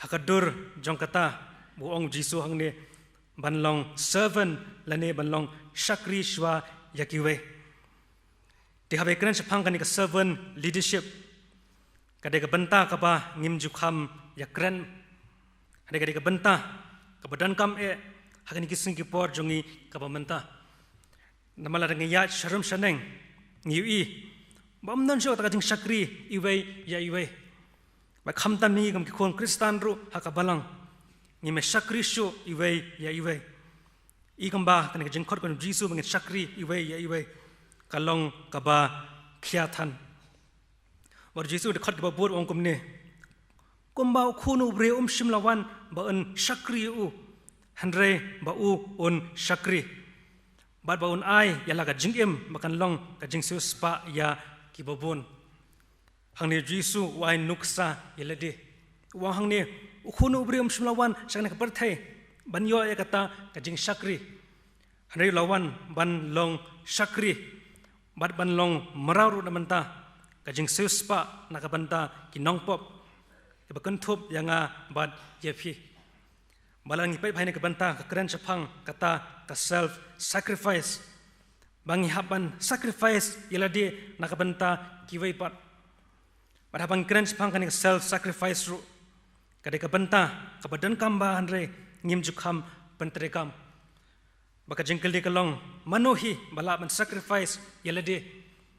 Ha ka dur jong kata, ba u ong U Jisu hangne, ban long servant lane ban long shakri shwa ïa kiwei. Te haba ïakren shaphang kane ka servant leadership, ka dei ka bynta kaba ngim ju kham ïakren. Ka dei, ka dei ka bynta kaba donkam eh ha kine ki sngi ki por jong ngi kaba mynta. Namar lada ngi ïaid sharum shaneng, ngi ïohi ba ym don shuh kata ka jingshakri iwei ïa iwei. Bad khamtam ngi kum ki khun Khristan ruh ha ka balang, ngim shakri shuh iwei ïa iwei. I kumba kane ka jingkhot ka jong U Jisu ba ngin shakri iwei ïa iwei, ka long kaba khia than. Bad U Jisu da ki khot kiba bud u ong kumne: Kumba U Khun u briew um shym la wan ba un shakri ïa u, hynrei ba u un shakri, bad ba un ai ïa la ka jingim ba kan long ka jingsiewspah ïa kiba bun. Hangne U Jisu u ai nuksa ïa lade. U ong hangne, U Khun u briew um shym la wan sha kane ka pyrthei ban ïoh ïa kata ka jingshakri, hynrei u la wan ban long shakri, bad ban long mraw ruh na ka bynta ka jingsiewspah na ka bynta ki nongpop, kiba kynthup ïa nga bad ïa phi. Ba lada ngi peit bha ïa kane ka bynta ka kren shaphang kata ka self sacrifice, ba ngi hap ban sacrifice ïa lade na ka bynta kiwei pat. Bad haba ngi kren shaphang kane ka self sacrifice ruh, ka dei ka bynta kaba donkam bha, hynrei ngim ju kham pyntreikam. Ba ka jingkylli ka long, mano hi ba lah ban sacrifice ïa lade?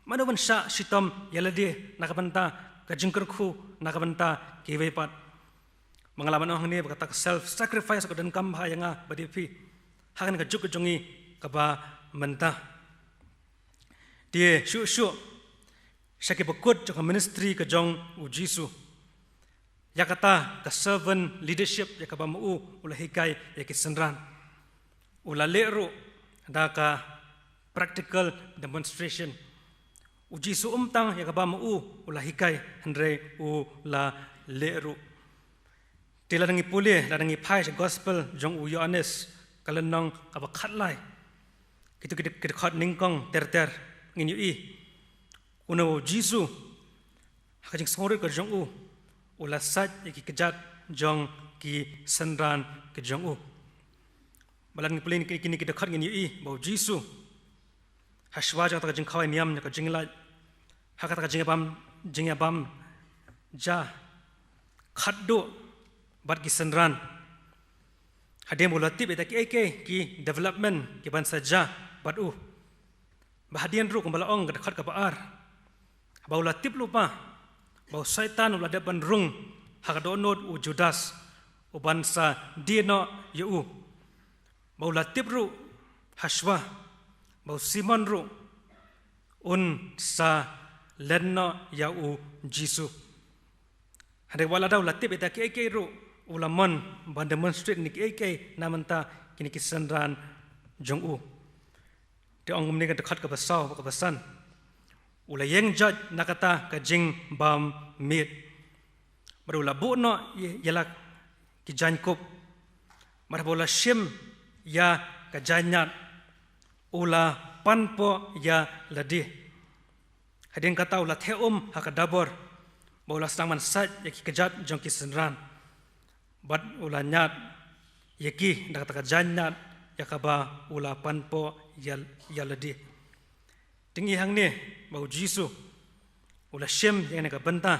Mano ban shah shitom ïa lade na ka bynta ka jingkyrkhu na ka bynta kiwei pat? Ba nga lah ban ong hangne ba kata ka self sacrifice ka donkam bha ïa nga bad ïa phi ha kane ka juk ka jong ngi kaba mynta. Te shuh shuh sha kiba kut jong ka ministry ka jong U Jisu, ïa kata ka servant leadership ïa kaba ma u u la hikai ïa ki synran, u la leh ruh da ka practical demonstration. U Jisu um tang ïa kaba ma u u la hikai, hynrei u la leh ruh. Te lada ngi pule, lada ngi phai sha gospel jong u Ïoannis, ka lynnong kaba khatlai, kito ki dkhot nyngkong ter ter, ngin ïohi kumno U Jisu Ha ka jingsngewrit ka jong u, u la sait ïa ki kjat jong ki synran ki jong u. Ba lada ngi pule ïa kine ki dkhot ngin ïohi ba u Jisu, ha shuwa jong kata ka jingkhawai niam ïa ka jinglait, ha kata ka jingïabam, jingïabam ja khatduh bad ki synran. Hadien ba u la tip ïa kita kiei kiei ki development kiban sa jia bad u. Ba hadien ruh kumba la ong ka dkhot kaba ar, ba u la tip lypa ba u Soitan u la dep ban rung ha ka dohnud u Judas, uban sa die noh ïa u. Ba u la tip ruh ha shuwa ba u Simon ruh un sa len noh ïa u Jisu. Hynrei wat lada u la tip ïa kita kiei kiei ruh, u la mon ban demonstrate ïa kiei kiei na bynta kine ki synran jong u. Te ong kumne ka dkhot kaba saw bad kaba san: U la ïeng joit na kata ka jingbam miet, bad u la buh noh ïa, ïa la ki jaiñkup. Bad haba u la shim ïa ka jaiñiad, u la panpoh ïa lade. Hadien kata u la theh um ha ka dabor, bad u la sdang ban sait ïa ki kjat jong ki synran. Bad u la ñiad ïa ki da kata ka jaiñiad ïa kaba u la panpoh ïa, ïa lade. Te ngi i hangne ba u Jisu u la shim ïa kane ka bynta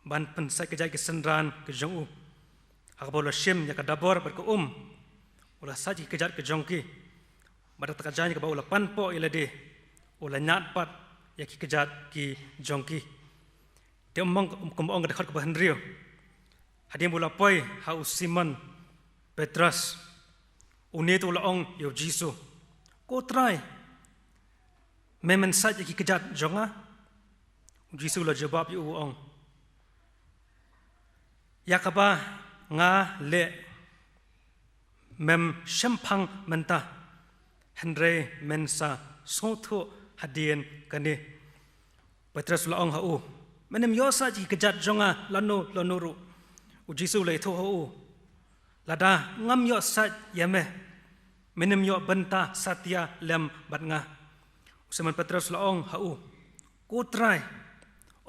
ban pynsait kjat ki synran ki jong u. Ha kaba u la shim ïa ka dabor bad ka um, u la sait ïa ki kjat ki jong ki. Bad da kata ka jaiñ kaba u la panpoh ïa lade, u la ñiad pat ïa ki kjat ki jong ki. Te ong, kum ong ka dkhot kaba hynriew, hadien ba u la poi ha u Simon Petros, une te u la ong ïa u Jisu: Ko Trai, me men sait ïa ki kjat jong nga? U Jisu u la jubab ïa u, u ong: Ïa kaba nga leh mem shemphang mynta, hynrei men sa sngewthuh hadien kane. Petros u la ong ha u: Men ym ïoh sait ïa ki kjat jong nga lano lano ruh. U Jisu u la ïathuh ha u: Lada ngam ïoh sait ïa me, men ym ïoh bynta satia lem bad nga. U Simon Petros u la ong ha u: Ko Trai,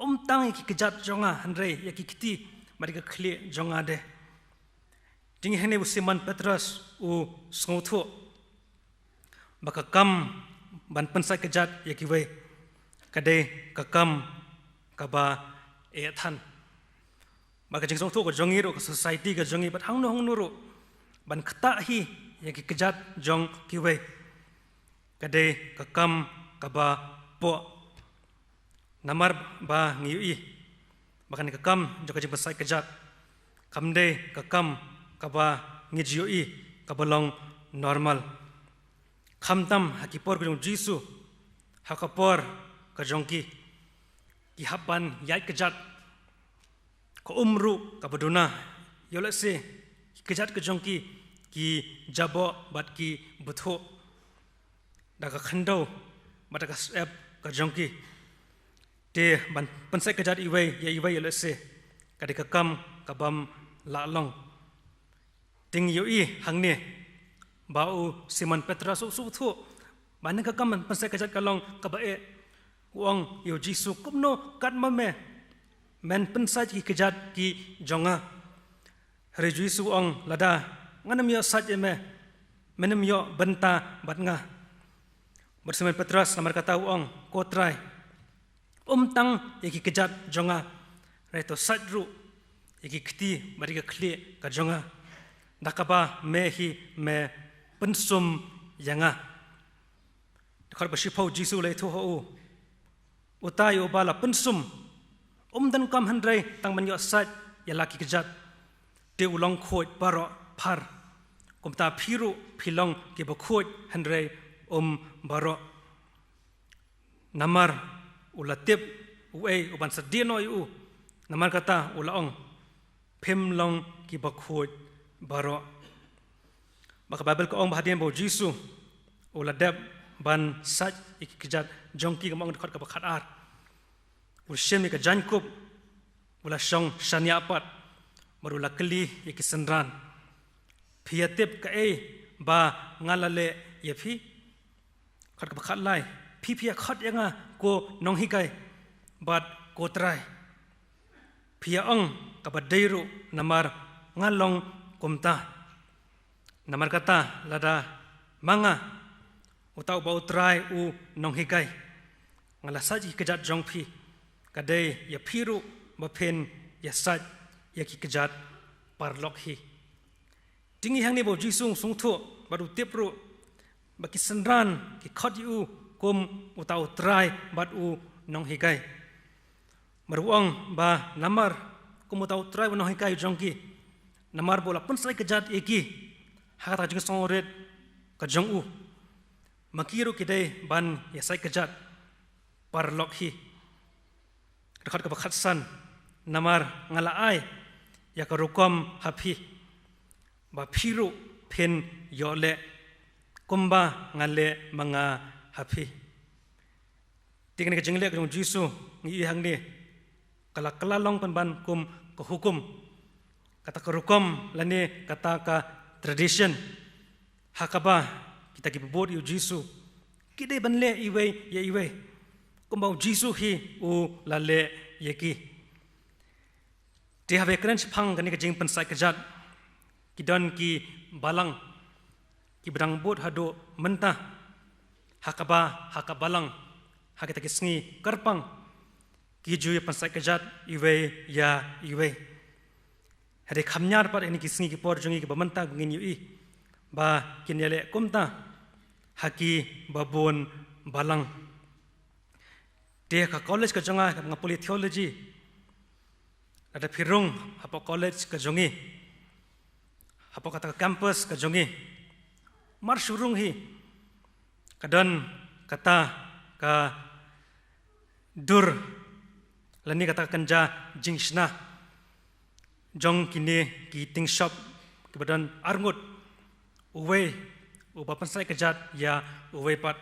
ym tang ïa ki kjat jong nga, hynrei ïa ki kti bad ïa ka khlieh jong nga de. Te ngi i hangne u Simon Petros u sngewthuh ba ka kam ban pynsait kjat ïa kiwei ka dei ka kam kaba eh than. Bad ka jingsngewthuh ka jong ngi ruh, ka society ka jong ngi, bad hangno hangno ruh, ban ktah hi ïa ki kjat jong kiwei ka dei ka kam kaba poh. Namar ba ngi ïohi ba kane ka kam jong ka jingpynsait kjat kam dei ka kam kaba ngi ju ïohi kaba long normal. Khamtam ha ki por ka jong u Jisu, ha ka por ka jong ki, ki hap ban ïaid kjat. Ka um ruh kaba duna, ïoh lehse ki kjat ka jong ki, ki jaboh bad ki bthuh da ka khyndew bad da ka syep ka jong ki. Te ban pynsait kjat iwei ïa iwei, ïoh lehse ka dei ka kam kabym lah long. Te ngi ïohi hangne ba u Simon Petros u sngewthuh ba kane ka kam ban pynsait kjat ka long kaba eh. U ong ïa u Jisu: Kumno katba me men pynsait ïa ki kjat ki jong nga? Hynrei u Jisu u ong: Lada ngan ym ïoh sait ïa me, men ym ïoh bynta bad nga. Bad u Simon Petros namar kata u ong: Ko Trai, ym tang ïa ki kjat jong nga, hynrei to sait ruh ïa ki kti bad ïa ka khlieh ka jong nga, da kaba me hi me pynsum ïa nga. Dkhot ba shiphew, u Jisu u la ïathuh ha u: Utai uba la pynsum um donkam hynrei tang ban ïoh sait ïa la ki kjat, te u long khuid baroh phar. Kumta phi ruh phi long kiba khuid hynrei um baroh. Namar u la tip uei uban sa die noh ïa u, namar kata u la ong: Phim long kiba khuid baroh. Ba ka Baibl ka ong ba hadien ba u Jisu u la dep ban sait ïa ki kjat jong ki, ka ong dkhot kaba khatar, u la shim ïa ka jaiñkup, u la shong shaniah pat bad u la kylli ïa ki synran: Phi ïa tip kaei ba nga la leh ïa phi? Dkhot kaba khatlai: Phi, phi ïa khot ïa nga ko nonghikai bad ko Trai. Phi ïa ong kaba dei ruh, namar nga long kumta. Namar kata, lada ma nga, uta uba U Trai u nonghikai, nga la sait ïa ki kjat jong phi, ka dei ïa phi ruh ba phin ïa sait ïa ki kjat paralok hi. Te ngi i hangne ba U Jisu u sngewthuh bad u tip ruh ba ki synran ki khot ïa u kum uta U Trai bad u nonghikai. Mar u ong ba namar kum uta U Trai u nonghikai jong ki, namar ba u la pynsait kjat ïa ki ha kata ka jingsngewrit ka jong u, ma ki ruh ki dei ban ïa sait kjat paralok hi. Dkhot kaba khatsan, namar nga la ai ïa ka rukom ha phi, ba phi ruh phin ïoh leh kumba nga leh ma nga ha phi. Te kane ka jingleh ka jong U Jisu ngi i hangne, ka la kylla long pynban kum ka hukum, kata ka rukom lane kata ka tradition, ha kaba kita kiba bud ïa U Jisu ki dei ban leh iwei ïa iwei, kumba U Jisu hi u la leh ïa ki. Te haba kren shaphang kane ka jingpynsait kjat, ki don ki balang kiba dang bud haduh mynta, ha kaba ha ka balang, ha kita ki sngi kyrpang, ki ju ïa pynsait kjat iwei ïa iwei. Hynrei kham ñiar pat ha kine ki sngi ki por jong ngi kiba mynta, ngin ïohi ba kin ïa leh kumta ha ki babun balang. Te ha ka college ka jong nga, nga pule theology, lada phi rung hapoh college ka jong ngi, hapoh kata ka campus ka jong ngi, mar shu rung hi, ka don kata ka dur lane kata ka kynja jingshna jong kine ki tyngshop kiba don arngut, uwei uba pynsait kjat ïa uwei pat.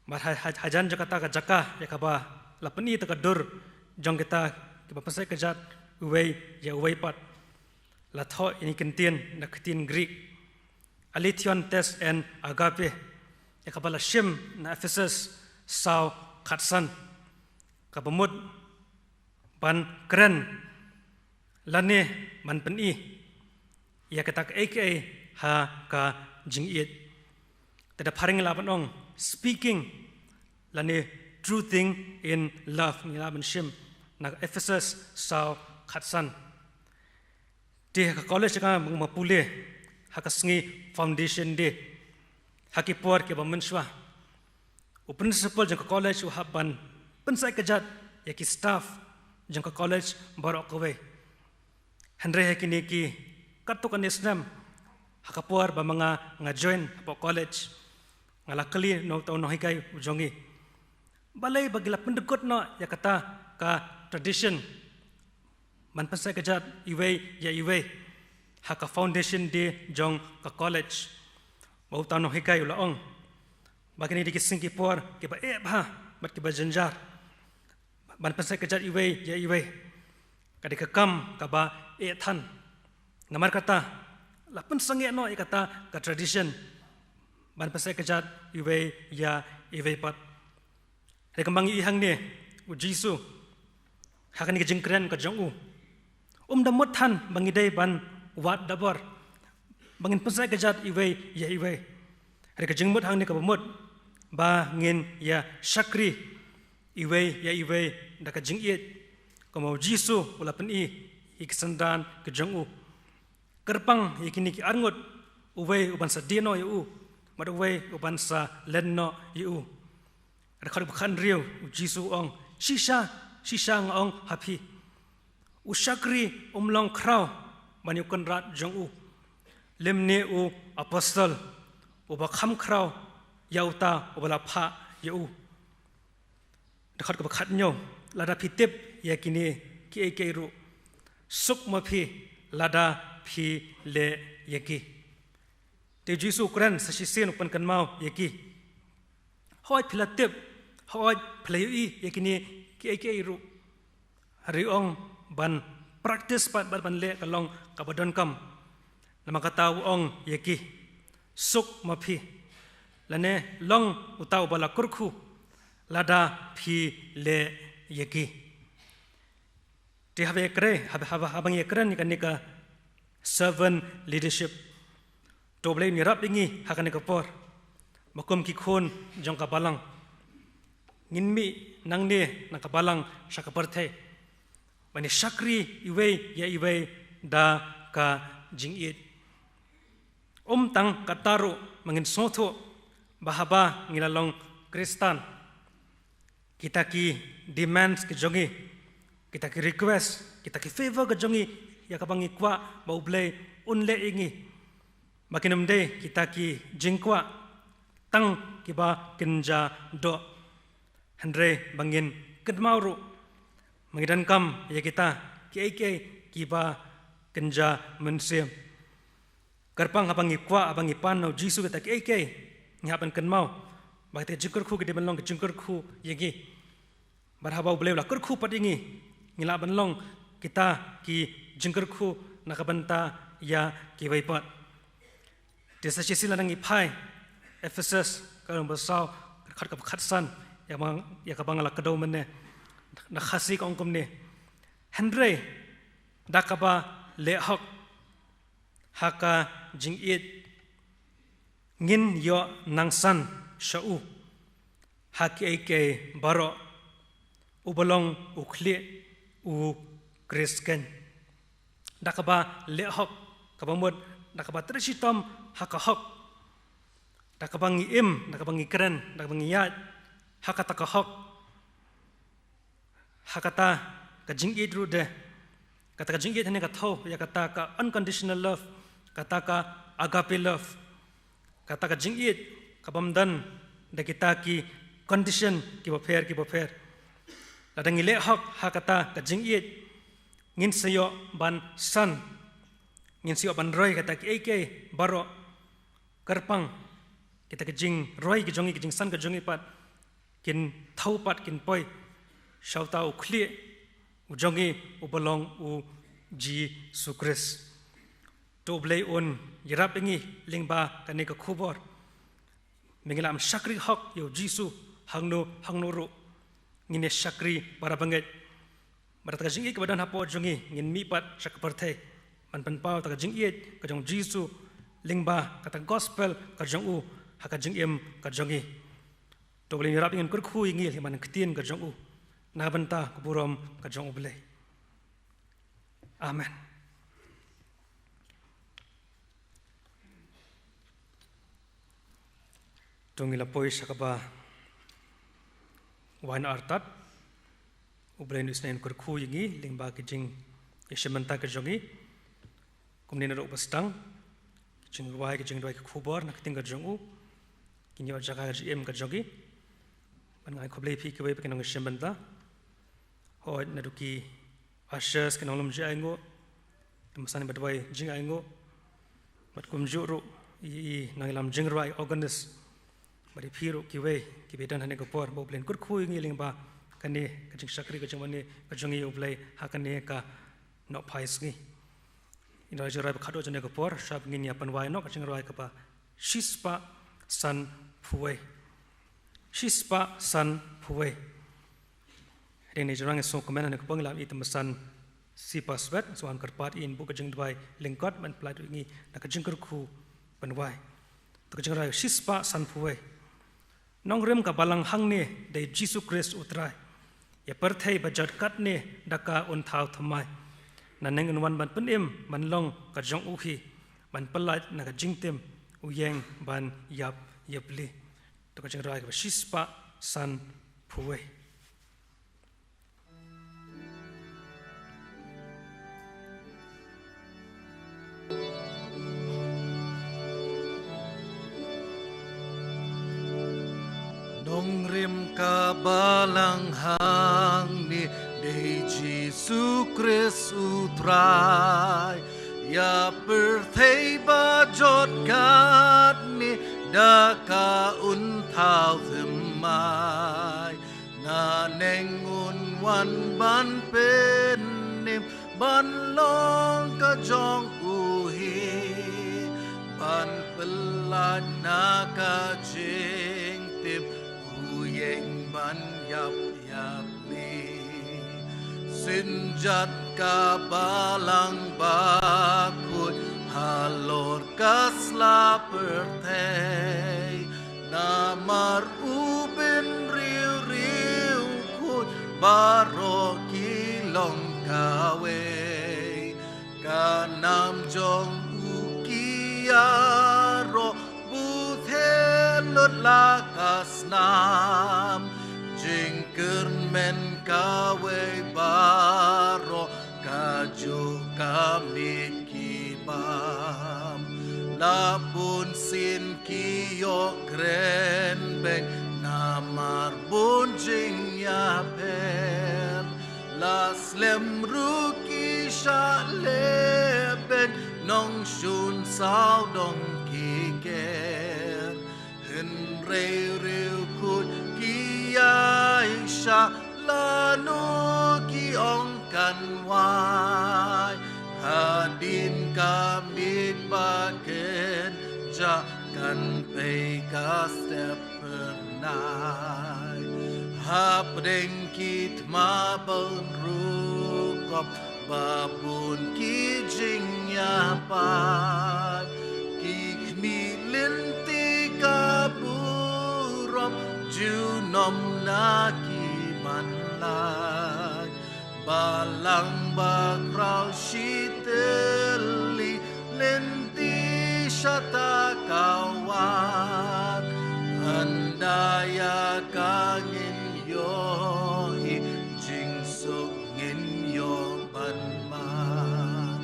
Mar ha, ha, hajan jong kata ka jaka ïa kaba la pyni ïa ka dur jong kita kiba pynsait kjat uwei ïa uwei pat, la thoh ïa kane ka ktien na ka ktien Greek, aletheon tes en agape, ïa kaba la shim na Ephesus saw khatsan, kaba mut ban kren lane ban pyni ïa kata kaei kaei ha ka jingïeit. Te da phareng ngi lah ban ong speaking lane true thing in love, ngi lah ban shim na Ephesus saw khatsan. Te ha ka college ka nga ma pule ha ka sngi foundation day, ha ki por kiba mynshuwa, u principal jong ka college u hap ban pynsait kjat ïa ki staff jong ka college baroh kawei. Hynrei ha kine ki katto katne snem, ha ka por ba ma nga nga join hapoh college, nga la kylli na uta u nonghikai u jong ngi, balei ba ki la pyndykut noh ïa kata ka tradition ban pynsait kjat iwei ïa iwei ha ka foundation day jong ka college. Ba uta u nonghikai u la ong ba kine dei ki sngi ki por kiba eh bha bad kiba jynjar ban pynsait kjat iwei ïa iwei. Ka dei ka kam kaba eh than. Namar kata, la pynsangeh noh ïa kata ka tradition ban pynsait kjat iwei ïa iwei pat. Hynrei kumba ngi i hangne, U Jisu ha kane ka jingkren ka jong u, um da mut than ba ngi dei ban wad dabor ba ngin pynsait kjat iwei ïa iwei. Hynrei ka jingmut hangne kaba mut ba ngin ïa shakri iwei ïa iwei da ka jingïeit, kumba U Jisu u la pyni ïa ki synran ki jong u. Kyrpang ïa kine ki arngut, uwei u ban sa die noh ïa u bad uwei u ban sa len noh ïa u. Dkhot ba khathynriew, U Jisu u ong, shisha shisha nga ong ha phi, u shakri um long khraw ban ïa u kynrad jong u, lymne u apostol, uba kham khraw ïa uta uba la phah ïa u. Dkhot kaba khathynñiew, lada phi tip ïa kine kiei kiei ruh, suk ma phi lada phi leh ïa ki. Te U Jisu u kren sa shisien u pynkynmaw ïa ki, hooid phi la tip, hooid phi la ïohi ïa kine kiei kiei ruh, hynrei u ong ban practice pat bad ban leh ka long kaba donkam. Namar kata u ong ïa ki, suk ma phi, lane long uta uba la kyrkhu lada phi leh ïa ki. Te haba ïakren, haba, haba, haba ngi ïakren ïa kane ka servant leadership, to U Blei un ïarap ïa ngi ha kane ka por, ba kum ki khun jong ka balang, ngin mih nangne na ka balang sha ka pyrthei ban ïa shakri iwei ïa iwei da ka jingïeit. Ym tang katta ruh, ma ngin sngewthuh ba haba ngi la long Khristan, kita ki demands ki jong ngi, kita ki request, kita ki favor ki jong ngi, ïa kaba ngi kwah ba U Blei un leh ïa ngi, ba kin ym dei kita ki jingkwah tang kiba kynja doh, hynrei ba ngin kynmaw ruh, ba ngin donkam ïa kita kiei kiei kiba kynja mynsiem. Kyrpang haba ngi kwah, haba ngi pan na U Jisu kita kiei kiei, ngi hap ban kynmaw ba kita ki jingkyrkhu ki dei ban long ki jingkyrkhu ïa ngi. Bad haba U Blei u la kyrkhu pat ïa ngi, ngi lah ban long kita ki jingkyrkhu na ka bynta ïa kiwei pat. Te sa shisien lada ngi phai Ephesus ka lynnong ba saw, khat kaba khatsan, ïa kaba, ïa kaba nga la kdew mynne, na Khasi ka ong kumne: Hynrei da kaba leh hok ha ka jingïeit, ngin ïoh nangsan sha u ha kiei kiei baroh, uba long u khlieh u Khrist keiñ. Da kaba leh hok, kaba mut da kaba trei shitom ha ka hok, da kaba ngi im, da kaba ngi kren, da kaba ngi ïaid ha kata ka hok, ha kata ka jingïeit ruh de, kata ka jingïeit hangne ka thew ïa kata ka unconditional love, kata ka agape love, kata ka jingïeit kabym don da kita ki condition kiba pher kiba pher. Lada ngi leh hok ha kata ka jingïeit, ngin sa ïoh ban san, ngin sa ïoh ban roi kata kiei kiei baroh. Kyrpang kita ki jingroi ki jong ngi, ki jingsan ki jong ngi pat kin thew pat, kin poi sha uta u khlieh u jong ngi uba long U Jisu Khrist. To U Blei un ïarap ïa ngi lyngba kane ka khubor, ba ngin lah ban shakri hok ïa U Jisu hangno hangno ruh. Ngin ïa shakri para bangeit. Bad kata ka jingïeit kaba don hapoh jong ngi, ngin mih pat sha ka pyrthei ban pynpaw kata ka jingïeit ka jong U Jisu lyngba kata ka gospel ka jong u ha ka jingim ka jong ngi. To U Blei un ïarap ïa ngi, un kyrkhu ïa ngi lyngba ka ktien ka jong u, na ka bynta ka burom ka jong U Blei. Amen. To ngin la poi sha kaba wai noh artat. U Blei un isynei, un kyrkhu ïa ngi lyngba ki jingïashim bynta ki jong ngi. Kumne naduh ba sdang ki jingrwai, ki jingrwai ki khubor na ka ktien ka jong u, kin ïoh jaka ha ka jingim ka jong ngi. Bad nga ai khublei ïa phi kiwei pat ki nongïashim bynta. Hooid, naduh ki ushers, ki nonglum jingainguh, ki nongsan ba duwai jingainguh, bad kumjuh ruh ïa i nongïalam jingrwai, organist, bad ïa phi ruh kiwei kiba don hangne ha ka por. Ba U Blei un kyrkhu ïa ngi lyngba kane ka jingshakri ka jingmane ka jong ngi ïa U Blei ha kane ka Nohphai Sngi. Ngin ïa jingrwai ba khadduh jong kane ka por, shwa ba ngin ïa pynwai noh ka jingrwai kaba shispah sanphew wei. Shispah sanphew wei. Hadien kane ka jingrwai, ngi sngewkmen, ha kane ka por ngi la ïohi ïa i Tymmen Basan C. Pastor Swet, sngewbha kyrpad ïa i ban buh ka jingduwai lyngkot ban pynlait ïa ngi na ka jingkyrkhu pynwai. To ka jingrwai shispah sanphew wei. Nongrim ka balang hangne dei Jisu Khrist U Trai. Ïa pyrthei ba jot katne da ka un thaw thymmai. Naneng un wan ban pynim, ban long ka jong u hi, ban pyllait na ka jingtim, u ïeng ban ïap ïapli. To ka jingrwai kaba shispah sanphew wei. Nongrim ka balang hangne dei Jisu Khrist U Trai. Ïa pyrthei ba jot katne da ka un thaw thymmai. Naneng un wan ban pynim, ban long ka jong u hi, ban pyllait na ka jingtim, u ïeng ban ïap ïapli. Synjat Ka balang bakhuid halor ka sla pyrthei, namar u bynriew riewkhuid baroh ki long kawei. Ka nam jong u ki ïaroh bun theh lut la ka snam, jingkyrmen kawei baroh kajuh ka miet ki bam. La bun sien ki ïoh kren beiñ namar bun jingïapher. La slem ruh ki shah leh beiñ, nongshun sawdong ki ker. Hynrei riewkhuid ki ïaishah, lano ki ong kan wai. Hadien ka miet ba kynjah kan pei ka step pyrnai. Hapdeng ki thma bun rukom, ba bun ki jingïapait. Ki khmih lynti ka burom, junom na ki ban lait. Balang bakhraw shi tylli, lynti shata ka wad. Ynda ïa ka ngin ïohi, jingsuk ngin ïoh ban man.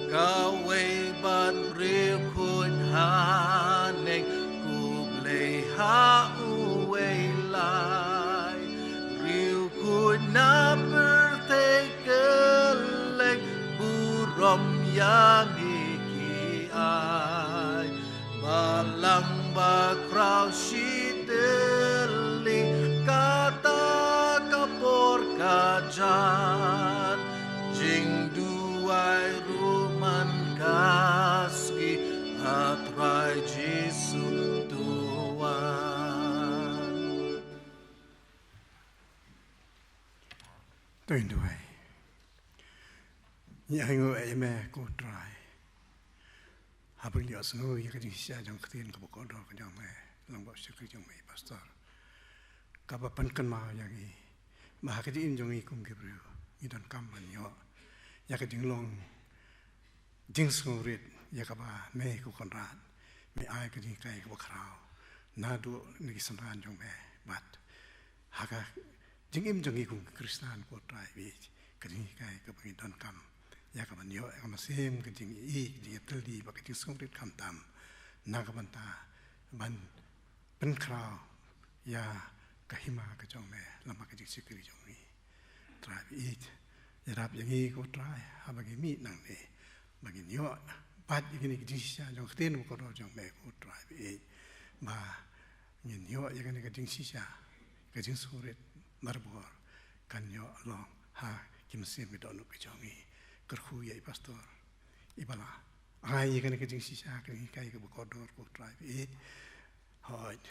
Kawei bad riewkhuid haneng, khublei ha uwei lai. Riewkhuid na pyrthei kylleng, burom ïa ngi ki ai. Balang bakhraw shi tylli, kata ka por ka jan. Jingduwai ruh man ka sngi, ha Trai Jisu to wan. To ngin duwai. Ngi ainguh ïa me ko Trai, haba ngi ïohsngew ïa ka jingshisha jong ka ktien kaba kordor ka jong me, lyngba u shakri jong me i Pastor, kaba pynkynmaw ïa ngi ba ha ka jingim jong ngi kum ki briew, ngi donkam ban ïoh ïa ka jinglong jingsngewrit ïa kaba me ko Kynrad me ai ka jinghikai kaba khraw naduh na ki synran jong me. Bad ha ka jingim jong ngi kum ki Khristan ko Trai, bad ka jinghikai kaba ngi donkam ïa ka ban ïoh ïa ka mynsiem ka jingïeit, ka jingïatylli bad ka jingsngewrit khamtam, na ka bynta ban pynkhraw ïa ka hima ka jong me lyngba ka jingshakri jong ngi. Trai baieit, ïarap ïa ngi ko Trai, haba ngi mih nangne ba ngin ïoh bat ïa kine ki jingshisha jong ka ktien kaba kordor jong me ko Trai baieit, ba ngin ïoh ïa kane ka jingshisha, ka jingsngewrit barabor kan ïoh long ha ki mynsiem ki dohnud ki jong ngi. Kyrkhu ïa i Pastor iba la ai ïa kane ka jingshisha, ka jinghikai kaba kordor ko Trai baieit. Hooid,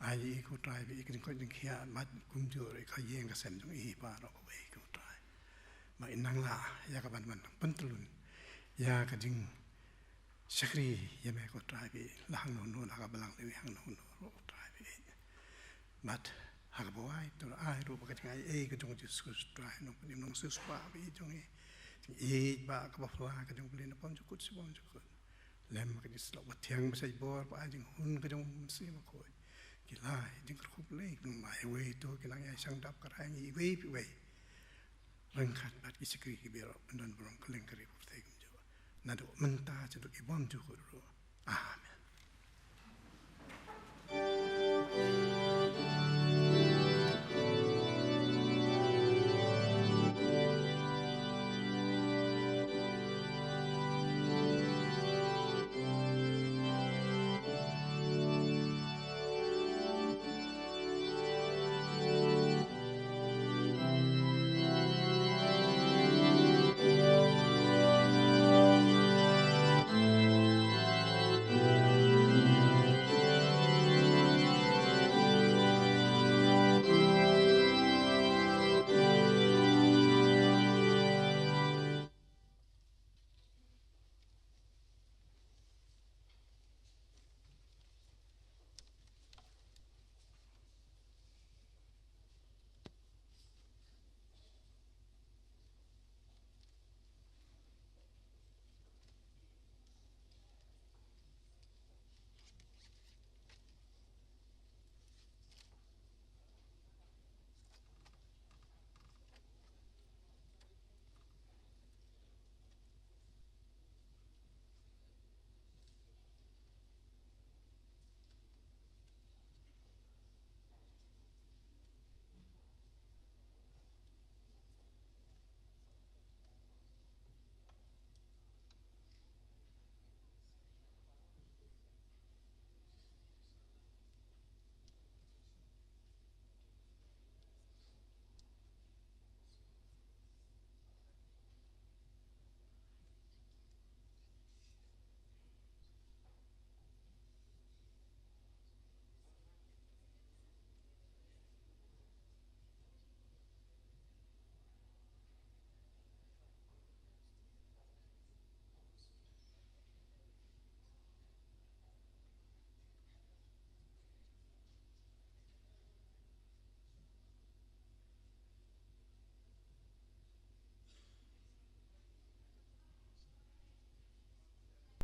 ai ïa i ko Trai baieit ka jingkoit jingkhiah bad kumjuh ruh ïa ka ïing ka sem jong i baroh kawei ko Trai. Ba in nang lah ïa ka ban ban pyntyllun ïa ka jingshakri ïa me ko Trai baieit, la hangno hangno, la ha ka balang ne hangno hangno ruh ko Trai baieit. Bad ha kaba wai to ai ruh ba ka jingaiei ka jong u Jisu Khrist Trai, Nongpynim Nongsiewspah baieit jong ngi, jingïeit ba kaba phylla ka jong u Blei na bymjukut shi bymjukut. Lem ka jingïasyllok bathiang ba shait bor, ba ai jinghun ka jong u Mynsiem Bakhuid. Ki lai jingkyrkhu Blei, ki nongmai iwei to ki nang ïai shang dap kyrhai ngi iwei pa iwei. Ryngkat bad ki shakri ki baroh ban don burom kylleng ka ri pyrthei kumjuh, naduh mynta shaduh ki bymjukut ruh. Amen.